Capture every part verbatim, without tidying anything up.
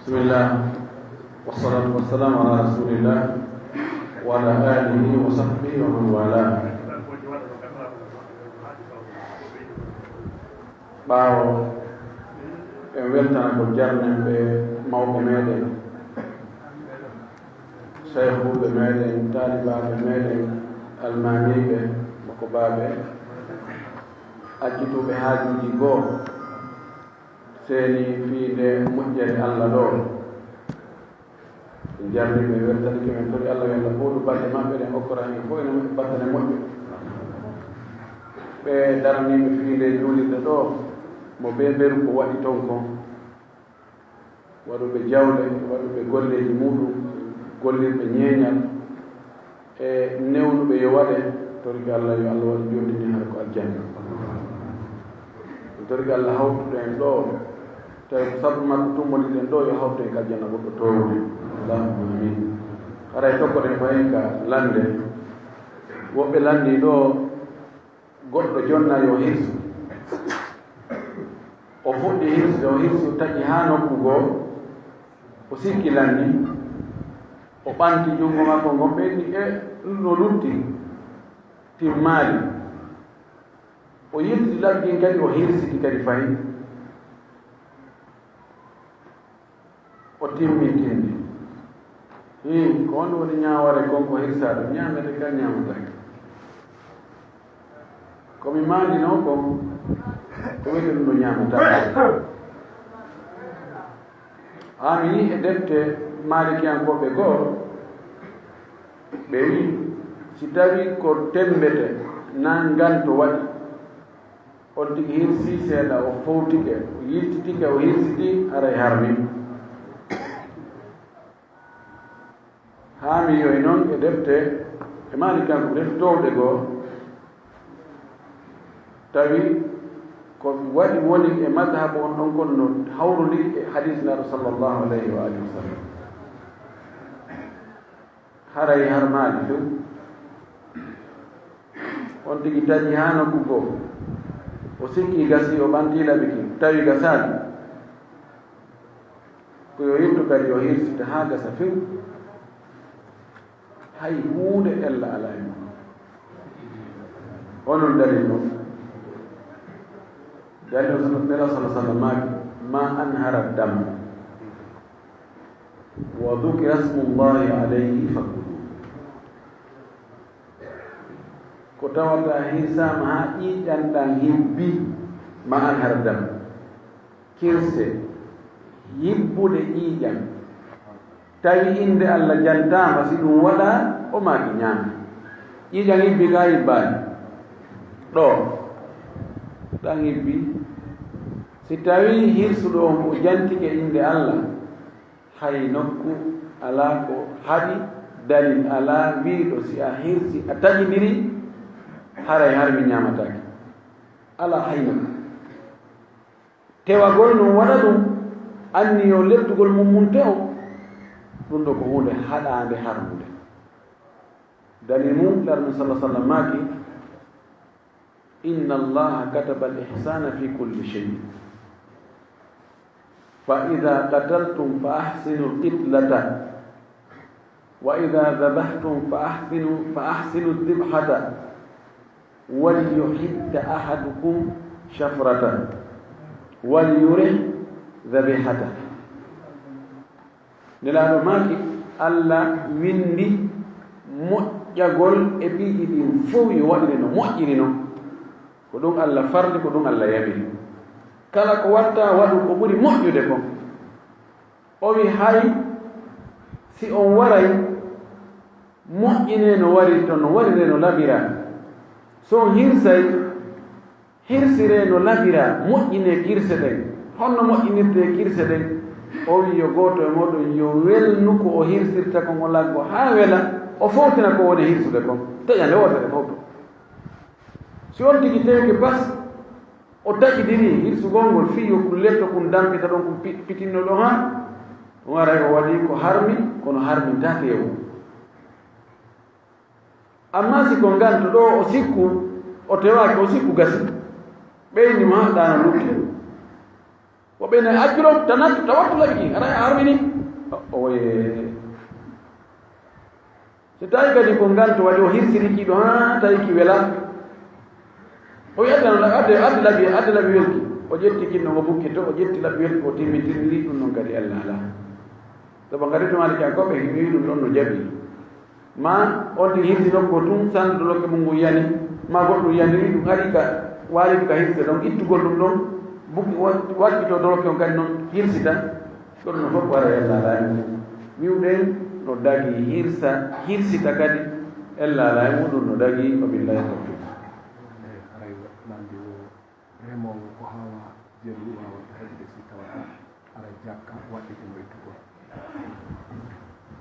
بسم الله، والصلاة والسلام على رسول الله وعلى آله وصحبه ومن والاه. Ɓaawo en weltanagol jarnenɓe mawɓe meɗen, sayhuɓe meɗen, taalibaaɓe meɗen, almaamiiɓe, mokobaaɓe, accituɓe haajuuji goo, seeni fii nde moƴƴere Alla ɗoo. En jarni ɓe, en weltanike, men tori Alla yo Alla fowlu balɗe maɓɓe ɗen, okkora heen fof ene moƴƴi battane moƴƴe. Ɓe daraniiɓe fii nde juulirde ɗoo, mo bee mberu ko waɗi ton kon, waɗuɓe jawle, waɗuɓe golleeji muuɗum, gollirɓe ñeeñal, e newnuɓe yo waɗe, torike Alla yo Alla waɗu jonɗini hara ko aljanna. Torike Alla hawtuɗo en ɗoo, tawi ko sabu makko tummodiɗen ɗoo, yo hawtu en ko aljanna ɓurɗo toowde. Allahumma amin. Haray tokkoɗen fayin ka lande. Woɓɓe lanndii ɗoo, goɗɗo jonnaa yo hirsu. O fuɗɗi hirsude, o hirsi, o taƴi haa nokku goo, o sikki lanndii, o ɓanti junngo makko ngon, ɓeydi e ɗum no lutti, timmaali. O yilti laɓi ɗin kadi, o hirsiti kadi fayi. O timmintinde. Hii, ko honɗum woni ñaawore kon ko hirsaa ɗum? Ñaamete ka ñaamataake. Ko mi maandinoo kon, ko wiyetee ɗum ɗoo ñaamataake. Haa mi yi'i e defte Maalikiyankooɓe goo, ɓe wi'i, si tawii ko temmbete naa nganto waɗi, on tigi hirsii seeɗa, o fowtike, o yiltitike, o hirsiti, haray harmi. Haa mi yi'oyi non e defte, e Maalikanko defte toowɗe goo, tawi ko waɗi woni e madhabu on ɗon kon no hawrondiri e hadiis Nulaaɗo sallallahu alayhi wa alihi wa sallam. Haray harmaali few. On tigi taƴi haa nokku goo. O sikki gasii, o ɓanti laɓi ki, tawi gasaali. Ko yo yettu kadi, yo hirsita haa gasa few. Hay huunde ella alaa e mum. Onon dalil mum? Dalil o, Nela sallallahu alaihi wasallam maaki, "Ma anhara dam wa dhukira smullahi alayhi fakulu." Ko tawata hirsaama haa ƴiiƴan ɗan hibbi, ma anhara dam. Kirse, yibbude ƴiiƴan. Tawi innde Alla jantaama, si ɗum waɗaa, o maaki ñaama. Ƴiiƴan yibbi ka yibbaani? Ɗoo. Ɗan yibbi. Si tawii hirsuɗo on o jantike innde Alla, hay nokku alaa ko haɗi, dalil alaa wiiɗo si a hirsi, a taƴindiri, haray harmi ñaamataake. Alaa hay nokku. Tewagol ɗum waɗa ɗum, anniyo lettugol mum mum te'o, ɗum ɗoo ko huunde haɗaande harmude. Dalil mum, Nulaaɗo sallallahu alaihi wasallam maaki, "Inna Allaha kataba al-ihsana fi kulli shay. Fa idha qataltum fa ahsinu al-qitlata." "Wa idha dhabahtum fa ahsinu, fa ahsinu dhibhata. Wal yuhidda ahadukum shafrata. Wal yurih dhabihata." Nelaaɗo maaki, Alla winndi moƴƴagol e piiji ɗin fow, yo waɗire no moƴƴiri non. Ko ɗum Alla farli, ko ɗum Alla yamiri. Kala ko watta, waɗu ko ɓuri moƴƴude kon. O wi, hay si on waray, moƴƴinee no warirta, no wariree no labiraa. So on hirsay, hirsiree no labiraa, moƴƴinee kirse ɗen. Honno moƴƴinirtee kirse ɗen? O wi, yo gooto e mooɗon yo welnu ko o hirsirta kon, o laggo haa wela, o fowtina ko woni hirsude kon. Taƴa nde wootere fow to. Si on tigi tewke bas, o taƴidiri hirsugol ngol fii yo kun letto kun dampita ɗon, kun pi-, pitinno ɗon haa, ɗum aray o waɗi ko harmi, kono harmintaake e mum. Amma si ko nganto ɗoo o sikku, o tewaaki, o sikku gasi. Ɓeydi ma ɗaano lutte. Woɓɓe ne accuɗo tanattu tawattu laɓi ɗin, aɗa harmini. O, o, e. So tawi kadi ko nganto waɗi o hirsiri kiɗo, ha tawi ki wela. O wi adde, adde, adde laɓi, adde laɓi welki. O ƴetti kinno ngo bukki to, o ƴetti laɓi welki, o timmi, timmi, ɗum noon kadi ella ala. Sabu ngari to Malikiyankoɓe, mi wi ɗum ɗon no jaɓi. Ma on tigi hirsi nokku tun, sandude lokke mum ngun yani, ma goɗɗum yani, ɗum ari ka waalidi ka hirse ɗon, ittugol ɗum ɗon, bukki wa-, wakkito dolokke on kadi non hirsita, ɗon no fof wara ella ala e mum. Wiwɗen no dagi hirsa, hirsita kadi ella ala e muɗum no dagi, wa billahi tawfiq. Haray lanndi o remoowo ko hawa jeru wawa heɓde si tawata ara jakka waɗɗike mo ittugol.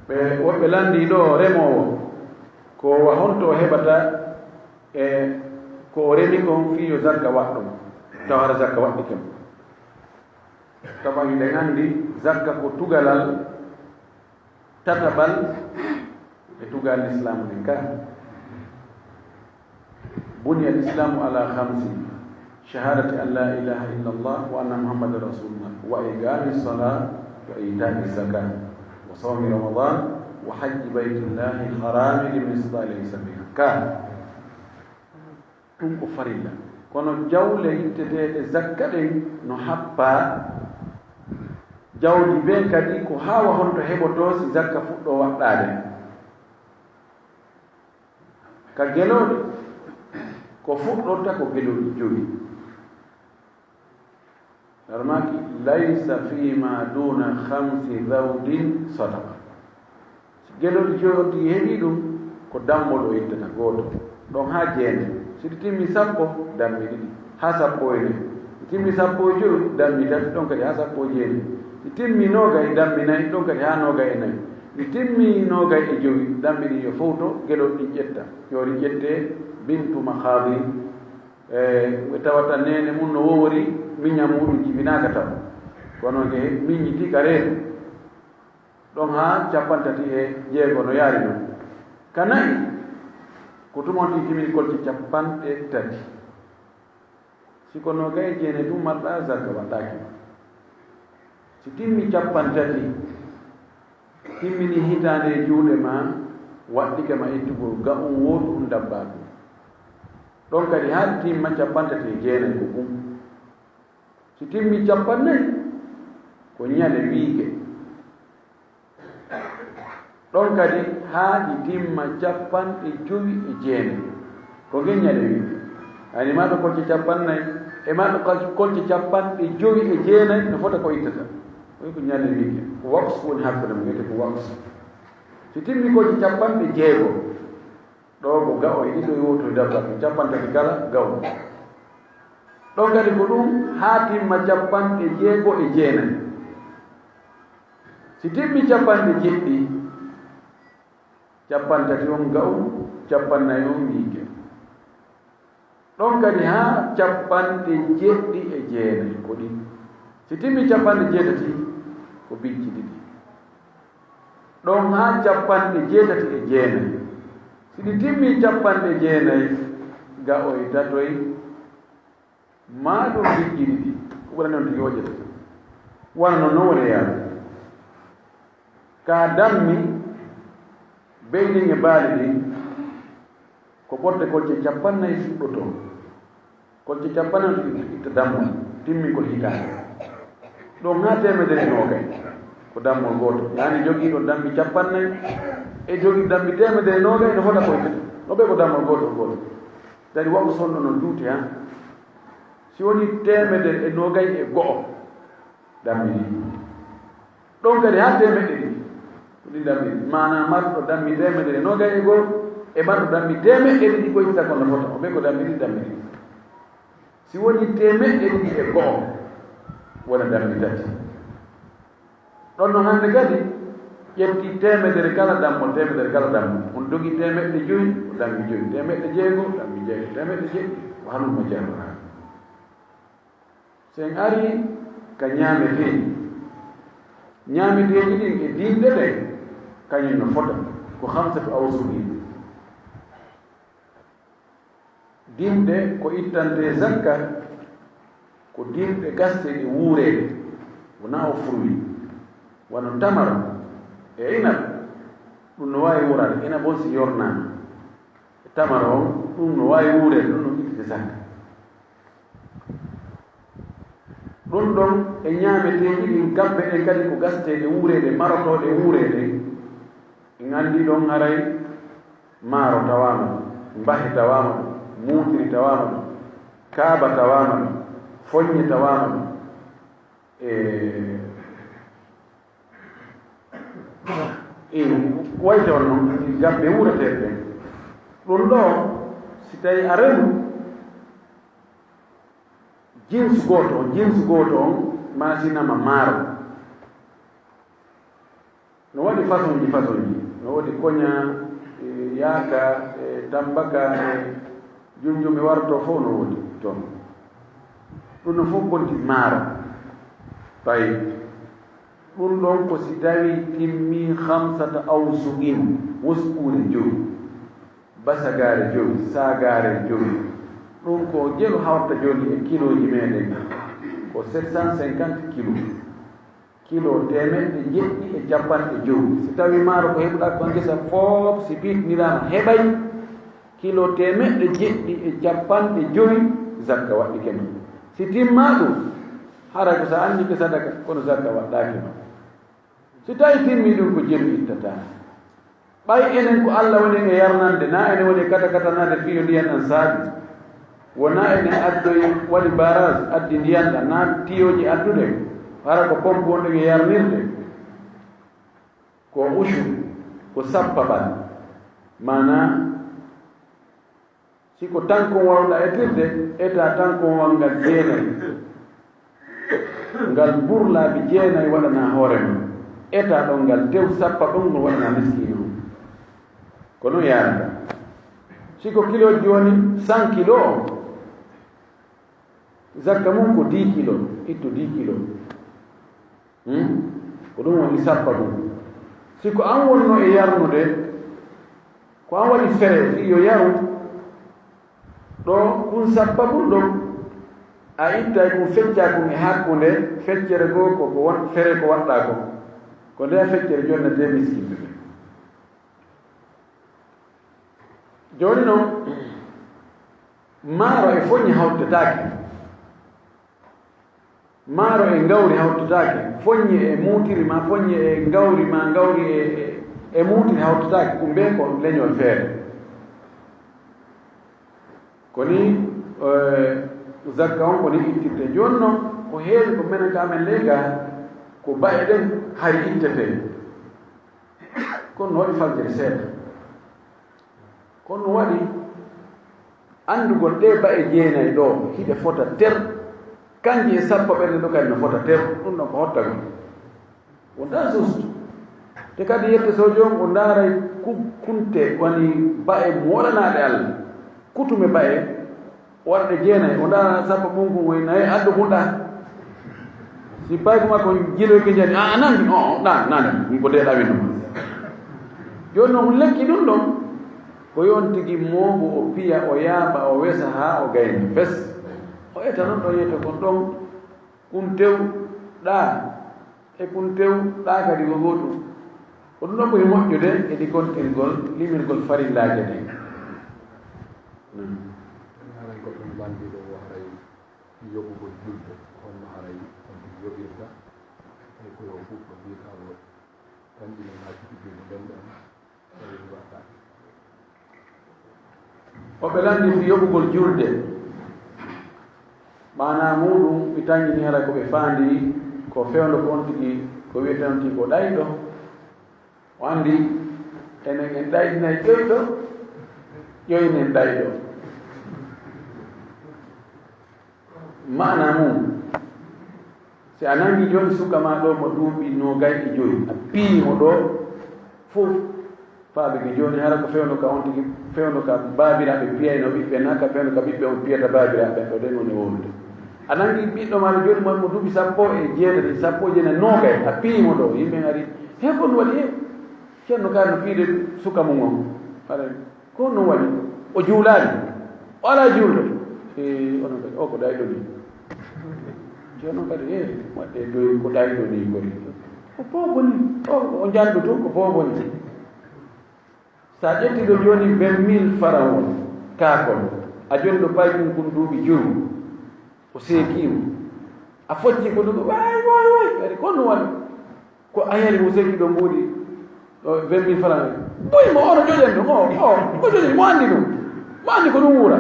Ɓe woɓɓe lanndi ɗo remoowo ko wa honto o heɓata e ko o remi kon fii yo zakka waɗɗum, taw hara zakka waɗɗike mo. Tawa hiɗen anndi zakka ko tugalal tatabal e tugal Islam ɗin ka. بني الإسلام على خمس: شهادة أن لا إله إلا الله وأن محمدا رسول الله وإقام الصلاة وإيتاء الزكاة وصوم رمضان وحج بيت الله الحرام لمن استطاع إليه سبيلا. Ka. Ɗum ko farilla. Kono jawle itteteeɗe zakka ɗen no happaa jawdi ɓen kadi ko hawa honto heɓotoo si zakka fuɗɗoo waɗɗaade. Ka gelooɗi, ko fuɗɗorta ko gelooɗi jowi. Darmaaki, laysa fima duna khamsi zawdin sadaqa. Si gelooɗi jowi on tigi heɓii ɗum, ko dammol o ittata, gooto. Ɗon haa jeenay. Si ɗi timmi sappo, dammi ɗiɗi. Haa sappo e nayi. Ɗi timmi sappo e jowi, dammi tati, ɗon kadi haa sappo e jeenay. Ɗi timmi noogay, dammi nayi, ɗon kadi haa noogay e nayi. Ɗi timmi noogay e jowi, dammi ɗiɗi yo fowto, gelooɗi ɗin ƴetta. Yo ɗi ƴette bintu makhadin. E, ɓe tawata neene mum no wowori, miña muɗum jibinaaka taw. Kono nge miñiti ka reedu. Ɗon haa cappanɗe tati e jeego no yaari non. Ka nayi, ko tuma on tigi timini kolce cappanɗe tati. Si ko noogay e jeenay ɗum marɗa, zakka waɗɗaaki. Si timmi cappanɗe tati, timmini hitaande e juuɗe ma, waɗɗike ma ittugol ga'un wootu un dabbaaku. Ɗon kadi haa timma cappanɗe tati e jeenay ko ɗum. Si timmi cappanɗe nayi, ko ñale wiige. Ɗon kadi haa ɗi timma cappanɗe jowi e jeenay. Ko ngel ñale wiige. Ani ma ɗo kolce cappanɗe nayi, e ma ɗo kol-, kolce cappanɗe jowi e jeenay, no fota ko ittata. Ko ko ñale wiige. Ko waqsu woni hakkunde mum, wiyete ko waqsu. Si timmi kolce cappanɗe jeego, ɗo ko ga'o e ɗiɗo e wooto e dabba, ko cappanɗe tati kala ga'o. Ɗon kadi ko ɗum haa timma cappanɗe jeego e jeenay. Si timmi cappanɗe jeɗɗi, cappanɗe tati on ga'u, cappanɗe nayi on wiige. Ɗon kadi haa cappanɗe jeɗɗi e jeenay ko ɗi. Si timmi cappanɗe jeetati ko bicci ɗiɗi. Ɗon haa cappanɗe jeetati e jeenay. Si ɗi timmi cappanɗe jeenay, ga'o e tatoy, maa ɗum bicci ɗiɗi, ko ɓurani on tigi o ƴettata. Wano non non woni yaade. Ka dammi beyɗin e baali ɗin, ko ɓorte kolce cappannayi fuɗɗotoo. Kolce cappannayi itta damma, timmingol hitaande. Ɗon haa teemedere e noogay, ko dammol gooto. Yaani jogiiɗo dammi cappannayi, e jogii dammi teemedere e noogay, no fota ko ittata. No ɓe ko dammol gootol gootol. Dari waɗu sonno no juuti, ha? Si woni teemedere e noogay e go'o, dammi ɗiɗi. Ɗon kadi haa teemeɗɗe ɗiɗi, ko ɗi dammi ɗiɗi. Maanaa marɗo dammi teemedere e noogay e go'o, e marɗo dammi teemeɗɗe ɗiɗi ko itta kon no fota. O ɓe ko dammi ɗiɗi, dammi ɗiɗi. Si woni teemeɗɗe ɗiɗi e go'o, wona dammi tati. Ɗon non hannde kadi, ƴetti teemedere kala dammo, teemedere kala dammo. On dogi teemeɗɗe jowi, o dammi jowi. Teemeɗɗe jeego, dammi jeego. Teemeɗɗe jeɗɗi, o halumma jarra. Si en arii ka ñaameteeji, ñaameteeji ɗin e dinɗe ɗen, kañum no fota ko khamsatu awsuqi. Dinɗe ko ittantee zakka, ko dinɗe gasteeɗe wuureede. Wonaa o fruit, wano tamaro e inab, ɗum no waawi wuuraade. Inab on si yornaama, e tamaro on, ɗum no waawi wuureede, ɗum no ittite zakka. Ɗum ɗon e ñaameteeji ɗin, gabbe ɗen kadi ko gasteeɗe wuureede, marotooɗe wuureede. En anndi ɗon haray maaro tawaama ɗon, mbahe tawaama ɗon, muutiri tawaama ɗon, kaaba tawaama ɗon, foññe tawaama ɗon. E, e, wayte on non, gabbe wuureteeɗe ɗen. Ɗum ɗo, si tawi a remu, jins gooto on, jins gooto on, maasinama maaro. No waɗi façon ji, façon ji. No woodi koña, e, yaaka, e, tambaka, e, junjumi warto fof no woodi toon. Ɗum no fof bonti maaro. Tawi ɗum ɗon ko si tawi timmi hamsata awsuqin, woskuure jowi, basagaare jowi, saagaare jowi. Ɗum ko jelu hawta jooni e kilooji meɗen. Ko sept cent cinquante kilos. Kilo teemeɗɗe jeɗɗi e capanɗe jowi. Si tawi maaro ko heɓuɗaa ko ngesa fof, si piitiniraama heɓay kilo teemeɗɗe jeɗɗi e capanɗe jowi, zakka waɗɗike ma. Si timmaa ɗum, hara ko sa anndi ke sadaka, kono zakka waɗɗaaki ma. Si tawi timmi ɗum ko jelu ittataa. Ɓay enen ko Alla woni e yarnande, na enen woni e katakatanaade fii yo ndiyan ɗan saabi. Wona enen addoyi, waɗi barrage, addi ndiyan ɗan, na tiyooji addude, hara ko pompe wonɗen e yarnirde. Ko ushur, ko sappaɓal. Maanaa, si ko tankon wawɗaa etirde, etaa tankowal ngal jeenay. Ngal bur laabi jeenay waɗanaa hoore ma. Etaa ɗon ngal tew sappa ɗon ngol waɗanaa miskiino on. Ko non yaarata. Si ko kilooji woni cent kilo on, zakka mum ko dix kilo, ittu dix kilo. Hmm? Ko ɗum woni sappa ɗum. Si ko an wonno e yarnude, ko an waɗi fere fii yo yaru, ɗo kun sappa kun ɗon, a ittay kun feccaa kun e hakkunde, feccere goo ko ko won fere ko waɗɗaa ko. Ko nde a feccere jonnetee miskinɓe ɓen. Jooni non, maaro e foñi hawtetaake. Maaro e ngawri hawtotaake, foññe e muutiri maa foññe e ngawri maa ngawri e, e, e muutiri hawtotaake, ɗum ɓe ko leñol feere. Ko ni, eh, zakka on ko ni ittirte. Jooni non, ko heewi ko menen ka amen ley ga, ko ba'e ɗen hari ittetee. Kono no waɗi faljere seeɗa. Kono no waɗi anndugol ɗee ba'e jeenay ɗoo, hiɗe fota ter, kanji e sappo ɓerne ɗo kadi no fota ter, ɗum ɗon ko hottagol. Wontaa juste. Te kadi yette so joom o ndaaray ku-, kunte woni ba'e moɗanaaɗe Alla. Kutume ba'e, waɗɗe jeenay, o ndaara sappo ɓunkun woy nayi addo hunɗa. Si payko makko jiloyke njani, a, a nangi, o, o, ɗan, nane, ɗum ko deeɗa winno. Jooni non, lekki ɗum ɗon, ko yon tigi moobo, o piya, o yaaɓa, o wesa haa o gayna fes. O eta non ɗo yete kon ɗon, kun tew ɗaa, e kun tew ɗaa kadi ko gootum. Ko ɗum ɗon ɓuri moƴƴude e di kontirgol, limirgol farillaaji ɗen. Hmm. Haray ko ɗum lanndi ɗo o haray yoɓugol julde, honno haray on tigi yoɓirta, e ko yo fuɗɗo mbiy ka o tanƴinanaa tigi julde nden ɗon, tawi waɗaaki. O ɓe lanndi fii yoɓugol julde. Maanaa muuɗum, mi tanƴini hara ko ɓe faandi, ko fewndo ko on tigi, ko wi'eten on tigi ko ɗayɗo. O anndi, enen en ɗayɗinay ƴoyɗo, ƴoynen ɗayɗo. Maanaa mum, si a nanngi jooni suka maa ɗo mo duuɓi noogay e jowi, a piyi mo ɗo fof, faabike jooni hara ko fewndo ka on tigi, fewndo ka baabiraaɓe piyayno ɓiɓɓe, naa ka fewndo ka ɓiɓɓe on piyata baabiraaɓe ɓen ɗo, ɗen woni wowlude. A nanngi ɓiɗɗo maa ɗo jooni mo, mo duuɓi sappo e jeetati, sappo e jeenayi, noogay, a piyi mo ɗo, yimɓe ngari, "He ko ɗum waɗi he?" Ceerno Kaari no piide suka mum on. Haray ko honno waɗi? O juulaali. O alaa juulde. E, onon kadi, o ko ɗayɗo ni. Jooni kadi, e, waɗde doy ko ɗayɗo ni gori. Ko boobo ni. O, o njanɗo tun ko boobo ni. Sa ƴetti ɗo jooni vingt mille francs on, kaakol, a jonni ɗo payɗum kun duuɓi jowi, o seekii mo. A focci ko ɗum, way, way, way, kadi ko no waɗi? Ko a yari mo seekii ɗo mbuuɗi, o, vingt mille francs. Buy mo, ono joƴen ɗum, o, o, ko joƴen, mo anndi ɗum. Mo anndi ko ɗum wuura.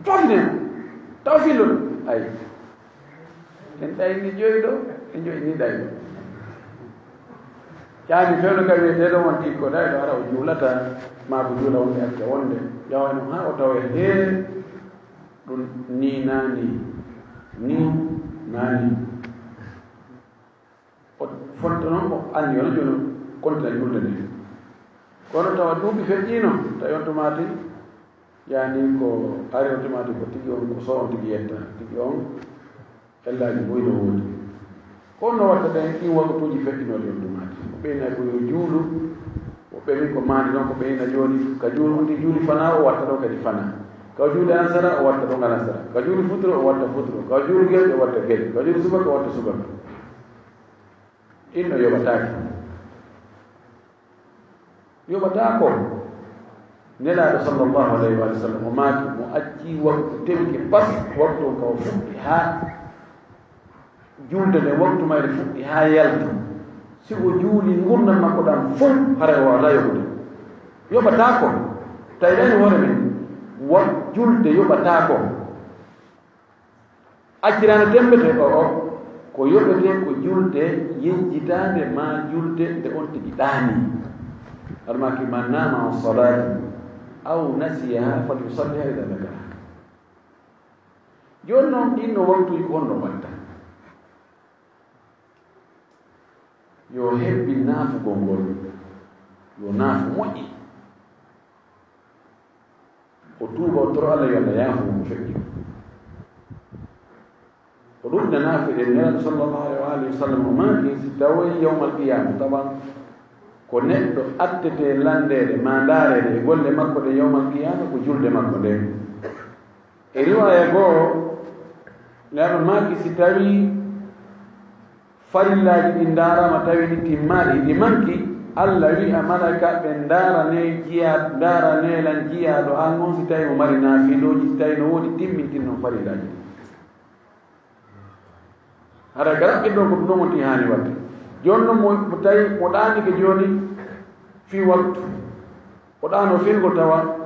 Fofinen. Taw fillo ɗum. Ay. En ɗayni joyi ɗo, en joyi ni ɗayno. Caani fewndo ka wiyeteeɗo on ɗikko ɗayɗo ara o juulata, maa ko juula wonde acca wonde, yawani mo haa o tawa hee ɗum ni naani, ni naani. O fonta noon o anndi wona jooni kontina juulde nde. Kono tawa duuɓi feƴƴiino, tawi on tumaati, yaani ko ari on tumaati ko tigi on, ko so on tigi yetta, tigi on ellaaji buy no woodi. Ko on no watta ɗen ɗin waqtuuji feƴƴinooɗi on tumaati. O ɓeyna ko yo juulu, o ɓeyni ko maandi noon, ko ɓeyna jooni, ka juulu on tigi juuli fanaa, o watta ɗon kadi fanaa. Ka juuli alasara, o watta ɗon alasara. Ka juuli futuro, o watta futuro. Ka juuli gere, o watta gere. Ka juuli subaka, o watta subaka. Inno yoɓataake. Yoɓataako. Nelaaɗo sallallahu alayhi wa sallam o maaki, mo acci waktu tewke pas, waktu on ka o fuɗɗi haa juulde nde, waktu mayre fuɗɗi haa yalti. Si o juuli ngurndan makko ɗan fow, haray o waawataa yoɓude. Yoɓataako. Tawi ɗani hoore men, wa-, julde yoɓataako. Acciraande temmbete o, o, ko yoɓetee ko julde yejjitaande maa julde nde on tigi ɗaanii. Haɗa maaki, "Man naama an salaatin aw nasiyahaa falyusallihaa idaa dakarahaa." Jooni noon, ɗiin no waktuuji ko honno watta? Yo hebbin naafugol ngol, yo naafu moƴƴi. O tuuba, o toro Allah, yo Allah yaafo mo ko feƴƴi. O ɗuɗɗina naafiɗe. Nelaaɗo sallallahu alayhi wa alihi wa sallam o maaki, si tawoyi yawmal qiyaama, tawan ko neɗɗo attetee lanndeede maa ndaareede e golle makko ɗe yawmal qiyaama ko julde makko nde. E riwaaya goo, Nelaaɗo maaki, si tawii farillaaji ɗin ndaaraama, tawi ɗi timmaali, ɗi manki, Allah wi'a malaykaaɓe ɓen, "Ndaarane jiya-, ndaarane lan jiyaaɗo an on, si tawi mo mari naafilooji, si tawi no woodi timmintin non farillaaji ɗin." Hara ka raɓɓin ɗon ko ɗum ɗon wonti haani waɗde. Jooni non mo, mo tawi mo ɗaanike jooni fii waktu. O ɗaano fingol tawa,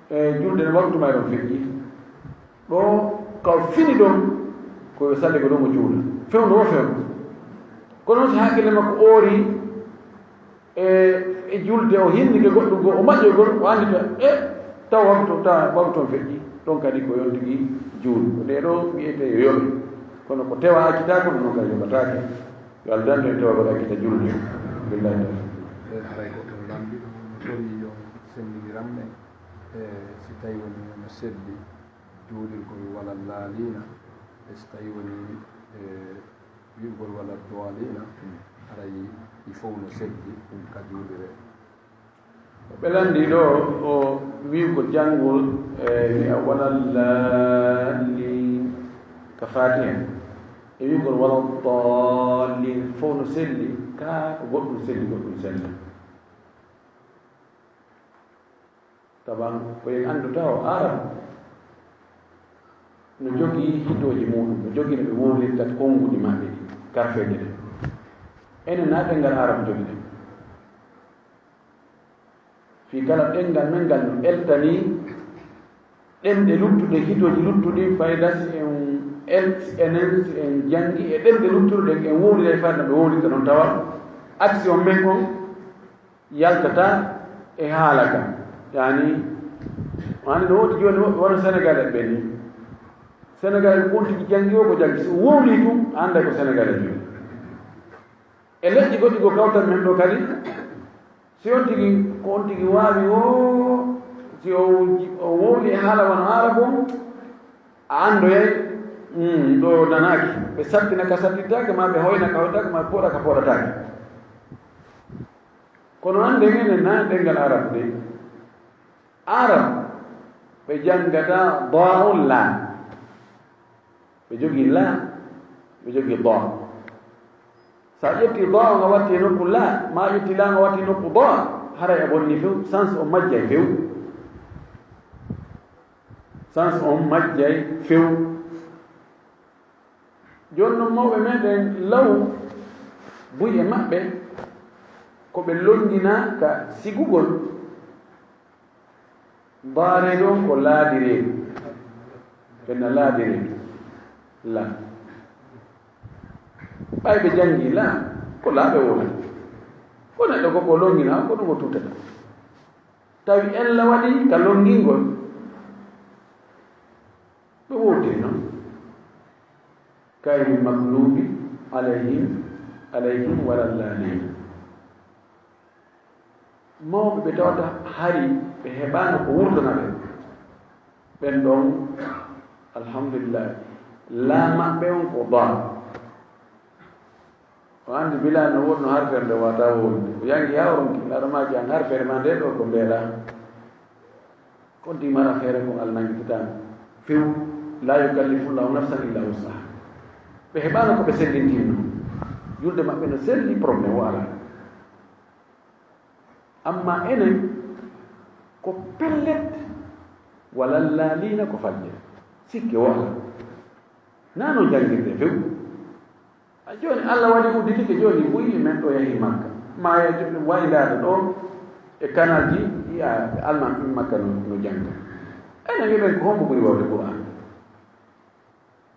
e, julde waktu may ɗon feƴƴi. Ɗo ka o fini ɗon, ko yo salligo ɗon o juula. Fewndo o fewndo. Kono si hakkille makko oori e, e julde, o hinnike goɗɗum goo, o maƴƴoygol, o anndita, e, taw waktu, taw waktu on feƴƴi. Ɗon kadi ko yontigi juulu. Ko ɗee ɗoo wiyetee yo yoɓe. Kono ko tewa accitaako, ɗum noon kadi yoɓataake. Yo Allah dandu en tewagol accita julde. Billahi tawfiq. E, haray ko ɗum lambi ɗum no tori yo sendindiran men. E, si tawi woni no selli, juulirgol wala laaliina, e si tawi woni, e, wi'ugol wala daalliina, haray ɗi fow no selli ka juulire. Ɓe lanndii ɗoo o wi'ugol janngol, e, wi'a wala laalliin ka Faatiha, e wi'ugol wala daalliin fow no selli, ka ko goɗɗum selli, goɗɗum selli. Taban ko en anndu taho Arab no jogii hitooji muuɗum, no jogii no ɓe wowlirta konnguɗi maɓɓe ɗi, karfeeje ɗen. Enen na ɗenngal Arab jogiɗen. Fii kala ɗenngal men ngal no eltanii ɗemɗe luttuɗe, hitooji luttuɗi, fayda si en el-, si enen, si en janngi e ɗemɗe luttuɗe ɗen, en wowliray fayda no ɓe wowlirta ɗon, tawa action men on yaltata e haala ka. Yaani, wano no woodi jooni woɓɓe wano Senegalais ɓe ni. Senegalais ko on tigi janngi o ko janngi. Si o wowlii tun, a annday ko Senegalais jooni. E leƴƴi goɗɗi ko kawtan men ɗo kadi, si on tigi, ko on tigi waawi o, si o, o wowlii e haala wano Arab on, a anndoyay, mm, ɗo nanaaki. Ɓe sattina ka sattintaake, maa ɓe hoyna ka hoytaake, maa ɓe pooɗa ka pooɗataake. Kono annden enen na ɗenngal Arab nde. Arab, ɓe janngata da'un la. Ɓe jogii la. Ɓe jogii doa. So a ƴetti doa nga watti e nokku la, ma a ƴetti la nga watti e nokku doa, haray a bonni few, sens o majjay few. Sens on majjay few. Jooni non mawɓe meɗen law buy e maɓɓe, ko ɓe longina ka sigugol. Baare ɗon ko laabireedu. Ɓenna laabireedu. La. Ɓay ɓe janngi la, ko laaɓe wona. Ko neɗɗo ko ko longina, ko ɗum o tutata. Tawi ella waɗi ka longingol. Ɓe wowtiri non. Kayri maglubi alayhim, alayhim wala lalin. Mawɓe ɓe tawata hari ɓe heɓaano ko wurtana ɓe. Ɓen ɗon, alhamdulillah, laa maɓɓe on ko ba. O anndi Bilal no wonno harfere nde wata wonde. O yangi haa o ronki, aɗa maaki an harfere ma nde ɗo ko mbeela. Konti mara feere ko Allah nangi tutaano. Few, la yukallifullahu nafsan illa wus'aha. Ɓe heɓaano ko ɓe sellintinno. Julde maɓɓe no selli, problème o alaa. Amma enen ko pellet, wala laaliina ko falƴe. Sikke o alaa. Na no janngirde few. A jooni Allah waɗi udditike jooni buy men ɗo yahi Makka. Ma ya jooni waylaade ɗo e kanalji, yi'a ɓe alman ɗum Makka no, no jannga. Enen wi'en ko hombo ɓuri wawde Qur'an?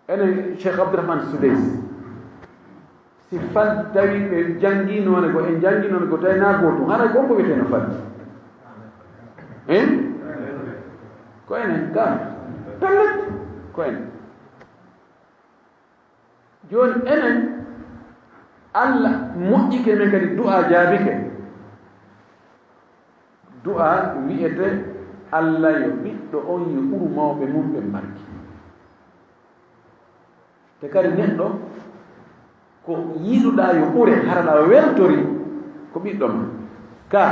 Enen Cheikh Abdourahmane Soudeysi. Si fal tawi ɓe janngi noone go, en janngi noone go, tawi na gootum. Haray ko hombo wiyetee no falƴi? Hein? Ko enen ka. Pellet. Ko enen. Jooni enen, Allah moƴƴike men kadi, du'a jaabike. Du'a wi'ete, Allah yo ɓiɗɗo on yo ɓuru mawɓe mum ɓen barki. Te kadi neɗɗo ko yiɗuɗaa yo ɓure, hara ɗa weltori ko ɓiɗɗo ma. Ka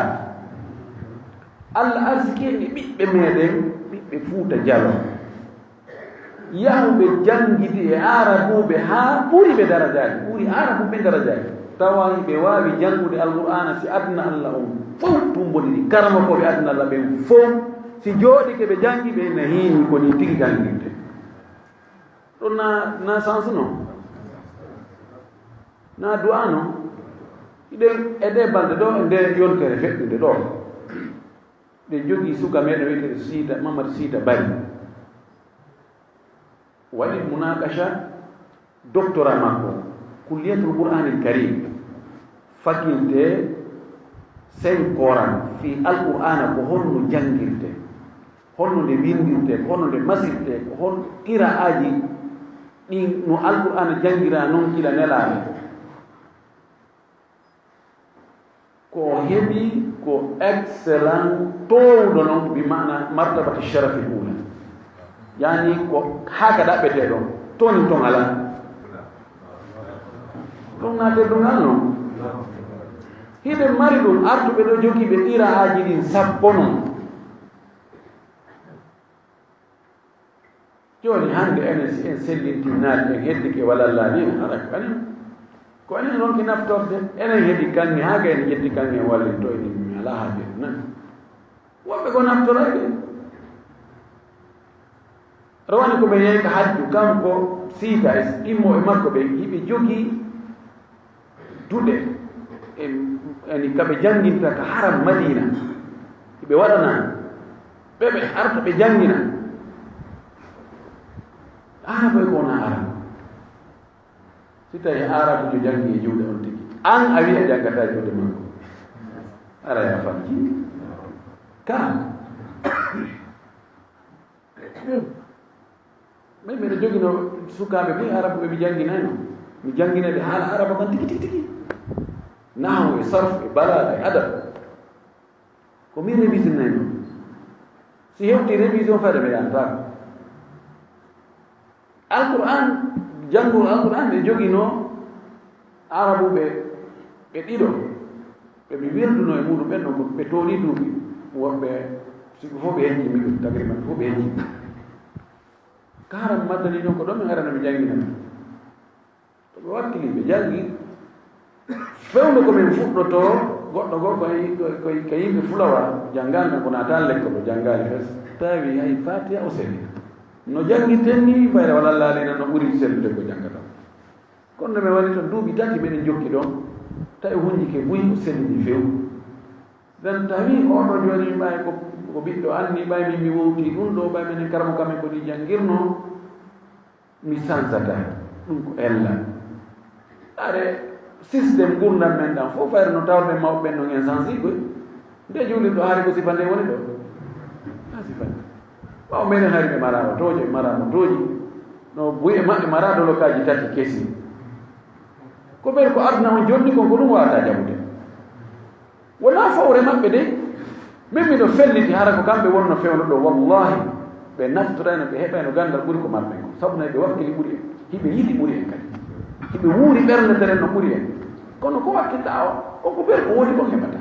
Allah arsiki en e ɓiɓɓe meɗen, ɓiɓɓe Fuuta Jaloo. Yahuɓe janngidi e Aarabuuɓe haa ɓuri ɓe darajaaji, ɓuri Aarabuuɓe darajaaji. Tawa hiɓe waawi janngude Alqur'aana si aduna Allah on fow tumbondiri. Karamokooɓe aduna Allah ɓen fow, si jooɗike ɓe janngi, ɓe ina hiini ko ni tigi janngirde. Ɗum na, na sens non? Na du'a non? Hiɗen e ɗe balɗe ɗo, e nde yontere feɗɗunde ɗo. Ɓe jogii suka meɗen wi'eteeɗo Siita, Mamadu Siita Bari. Waɗi munakasha doctorat makko, Kulliyatul Qur'anil Karim, faculté Saint Coran, fii Alqur'aana ko honno janngirtee, honno nde winndirtee, ko honno nde masirtee, ko hon qira'aaji ɗin no Alqur'aana janngiraa non gila nelaade. Ko o heɓi ko excellent toowuɗo non, bi maana martabati sharafi ula. Yani ko haka ɗaɓɓetee ɗon, toni ton alaa. Ɗum na teddungal non. Hiɓe mari ɗum, artuɓe ɗo jogii ɓe qira'aaji ɗin sappo non. Jooni hannde enen, si en sellintii naati, en heddike wala laaliino, hara ko enen, ko enen ronki naftorde. Enen heɓi kaŋŋe, haa ga en ƴetti kaŋŋe, en wallinto, enen mi alaa haaje nan. Woɓɓe ko naftoray ɓe. Rawani ko ɓe yehi ka hajju, kanko Siita e immo e makko ɓe, hiɓe jogii duɗe, en, yani ka ɓe jannginta ka haram Madiina. Hiɓe waɗana ɓe, ɓe arta ɓe janngina. Aaraboy ko wona Aarabu. Si tawi Aarabujo janngi e juuɗe on tigi, an a wi'a janngataa juuɗe makko. Ara ya fanci. Ka. Min miɗo jogino sukaaɓe buy Aarabu ɓe mi jannginayno. Mi jannginay ɓe haala Aarabu kan tigi, tigi, tigi. Nahawu e sarfu e balaaga e adab. Ko min rewisinayno. Si hewti revision fayda mi ɗantaako. Alqur'an, janngol Alqur'an ɓe jogino Aarabuɓe ɓe ɗiɗo. Ɓe mi welduno e muɗum ɓen ɗon, ɓe tooni duuɓi. Woɓɓe, sibu fof ɓe heccimi ɗum, takriban fof ɓe heccimi. Karam maddani ɗon ko ɗon mi arano mi janngina. Ɓe wakkili, ɓe janngi. Fewndo ko min fuɗɗotoo, goɗɗo goo ko, ko, ko, ko yimɓe fulawa, janngaani, ko naataani lekkol, o janngaali fes. Tawi hay Faatiha o selli. No janngirten ni, ɓayre wala laalina no ɓuri sellude ko janngata. Kono nde mi woni toon duuɓi tati, miɗen jokki ɗoon, tawi hunjike buy, o sellini few. Nden tawi oɗo jooni ɓay ko, ko ɓiɗɗo anni, ɓay min mi wowti ɗum ɗo, ɓay minen karamo kamen ko ni janngirnoo. Mi sansata. Ɗum ko ella. Are, système ngurndan men ɗan fof, fayre no tawrɗen mawɓe ɓen non en sansi koy. Nde juulirɗo hari ko sifa nde woni ɗo? A sifa nde. Ɓawo menen hari ɓe mara otooje, ɓe mara motooji. No buy e maɓɓe mara dolokaaji tati kesi. Ko ɓen ko aduna on jonni kon, ko ɗum wawata jaɓude. Wonaa fawre maɓɓe de. Min miɗo felliti hara ko kamɓe wonno fewndo ɗo. Wallahi, ɓe naftorayno, ɓe heɓayno ganndal ɓuri ko marɗen ko. Sabu nay ɓe wakkili ɓuri en. Hiɓe yiɗi ɓuri en kadi. Hiɓe wuuri ɓernde teren no ɓuri en. Kono ko wakkilɗaa o, on ko ɓen ko woni kon heɓata.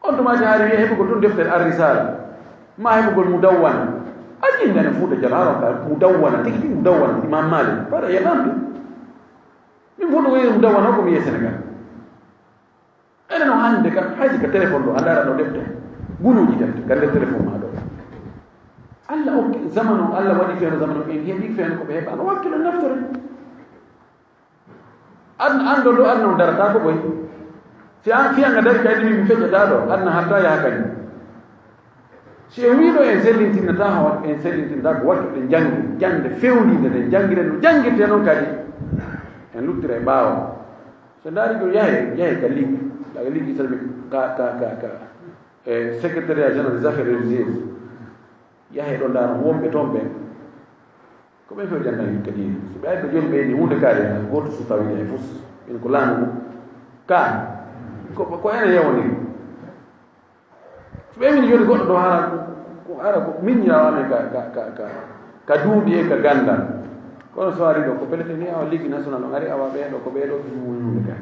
On tumaati hari wiye heɓugol ɗum deftere Ar-Risala. Ma heɓugol Mudawwana. A jinnani Fuuta Jaloo, hara ka Mudawwana, tigi tigi Mudawwana, Imam Malik. Bara yeɗan ɗum. Min fof ɗo woni Mudawwana o ko mi yiye Sénégal. Enen o hannde kam, haysi ka téléphone ɗo, a ndaara ɗo defte, gunuuji defte, ka nder téléphone ma ɗo. Allah okki zamanu, Allah waɗi feeno zamanu, en heɓi feeno ko ɓe heɓaano, wakkilo naftore. An, an ɗo, ɗo an non darata ko ɓoy. Si an fiyanga dari kadi min mi feƴƴata ɗo, an na hatta yaha kadi. Si en wii ɗo en sellintinnataa hoore, en sellintinta ko waɗtude jannge, jannde fewndiinde nde janngire no janngirte noon kadi. En luttira e ɓaawo. So ndaari ɗum yahe, yahe ka ligue, ka ligue islamique, ka, ka, ka, ka, e secrétariat général des affaires religieuses. Yahe ɗo ndaar wonɓe toon ɓen. Ko ɓen fof janngani kadi. So ɓe ari ɓe jooni ɓe ni huunde kaari gooto so tawi e fof. Ɓen ko laamu ngu. Ka, ko, ko ene yewondiri. So ɓe min joni goɗɗo ɗo hara ko, ko hara ko miñirawo amen ka, ka, ka, ka, ka duuɓi e ka ganndal. Kono so ari ɗo ko pelete ni awa Ligue National on ari awa ɓee ɗo ko ɓee ɗo ɗum woni hunde ka.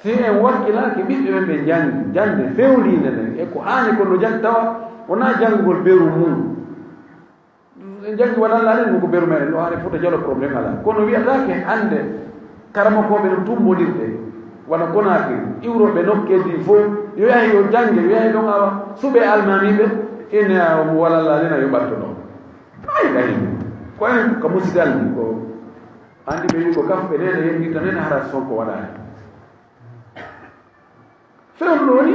Si en wakkilaaki ɓiɓɓe men ɓe njanngi, jannde fewndiinde nden e ko aani ko no janngi tawa wonaa janngugol beru mum. En janngi wonaa laaɗe ɗum ko beru meɗen ɗo haare Fuuta Jaloo problème alaa. Kono wiyataake hannde karamokooɓe no tumbondirde wano Konaakiri, iwrooɓe nokkeeji ɗi fof, yo yahe yo jannge, yo yahe ɗon awa suɓe almaamiiɓe, ene a mo wala laaɗe na yo ɓatto ɗon. Ay, ay, ko en ka musidal ni ko anndi ɓe wi ko kaf ɓe nene yenndirta nene hara Sonko waɗaani. Fewndo woni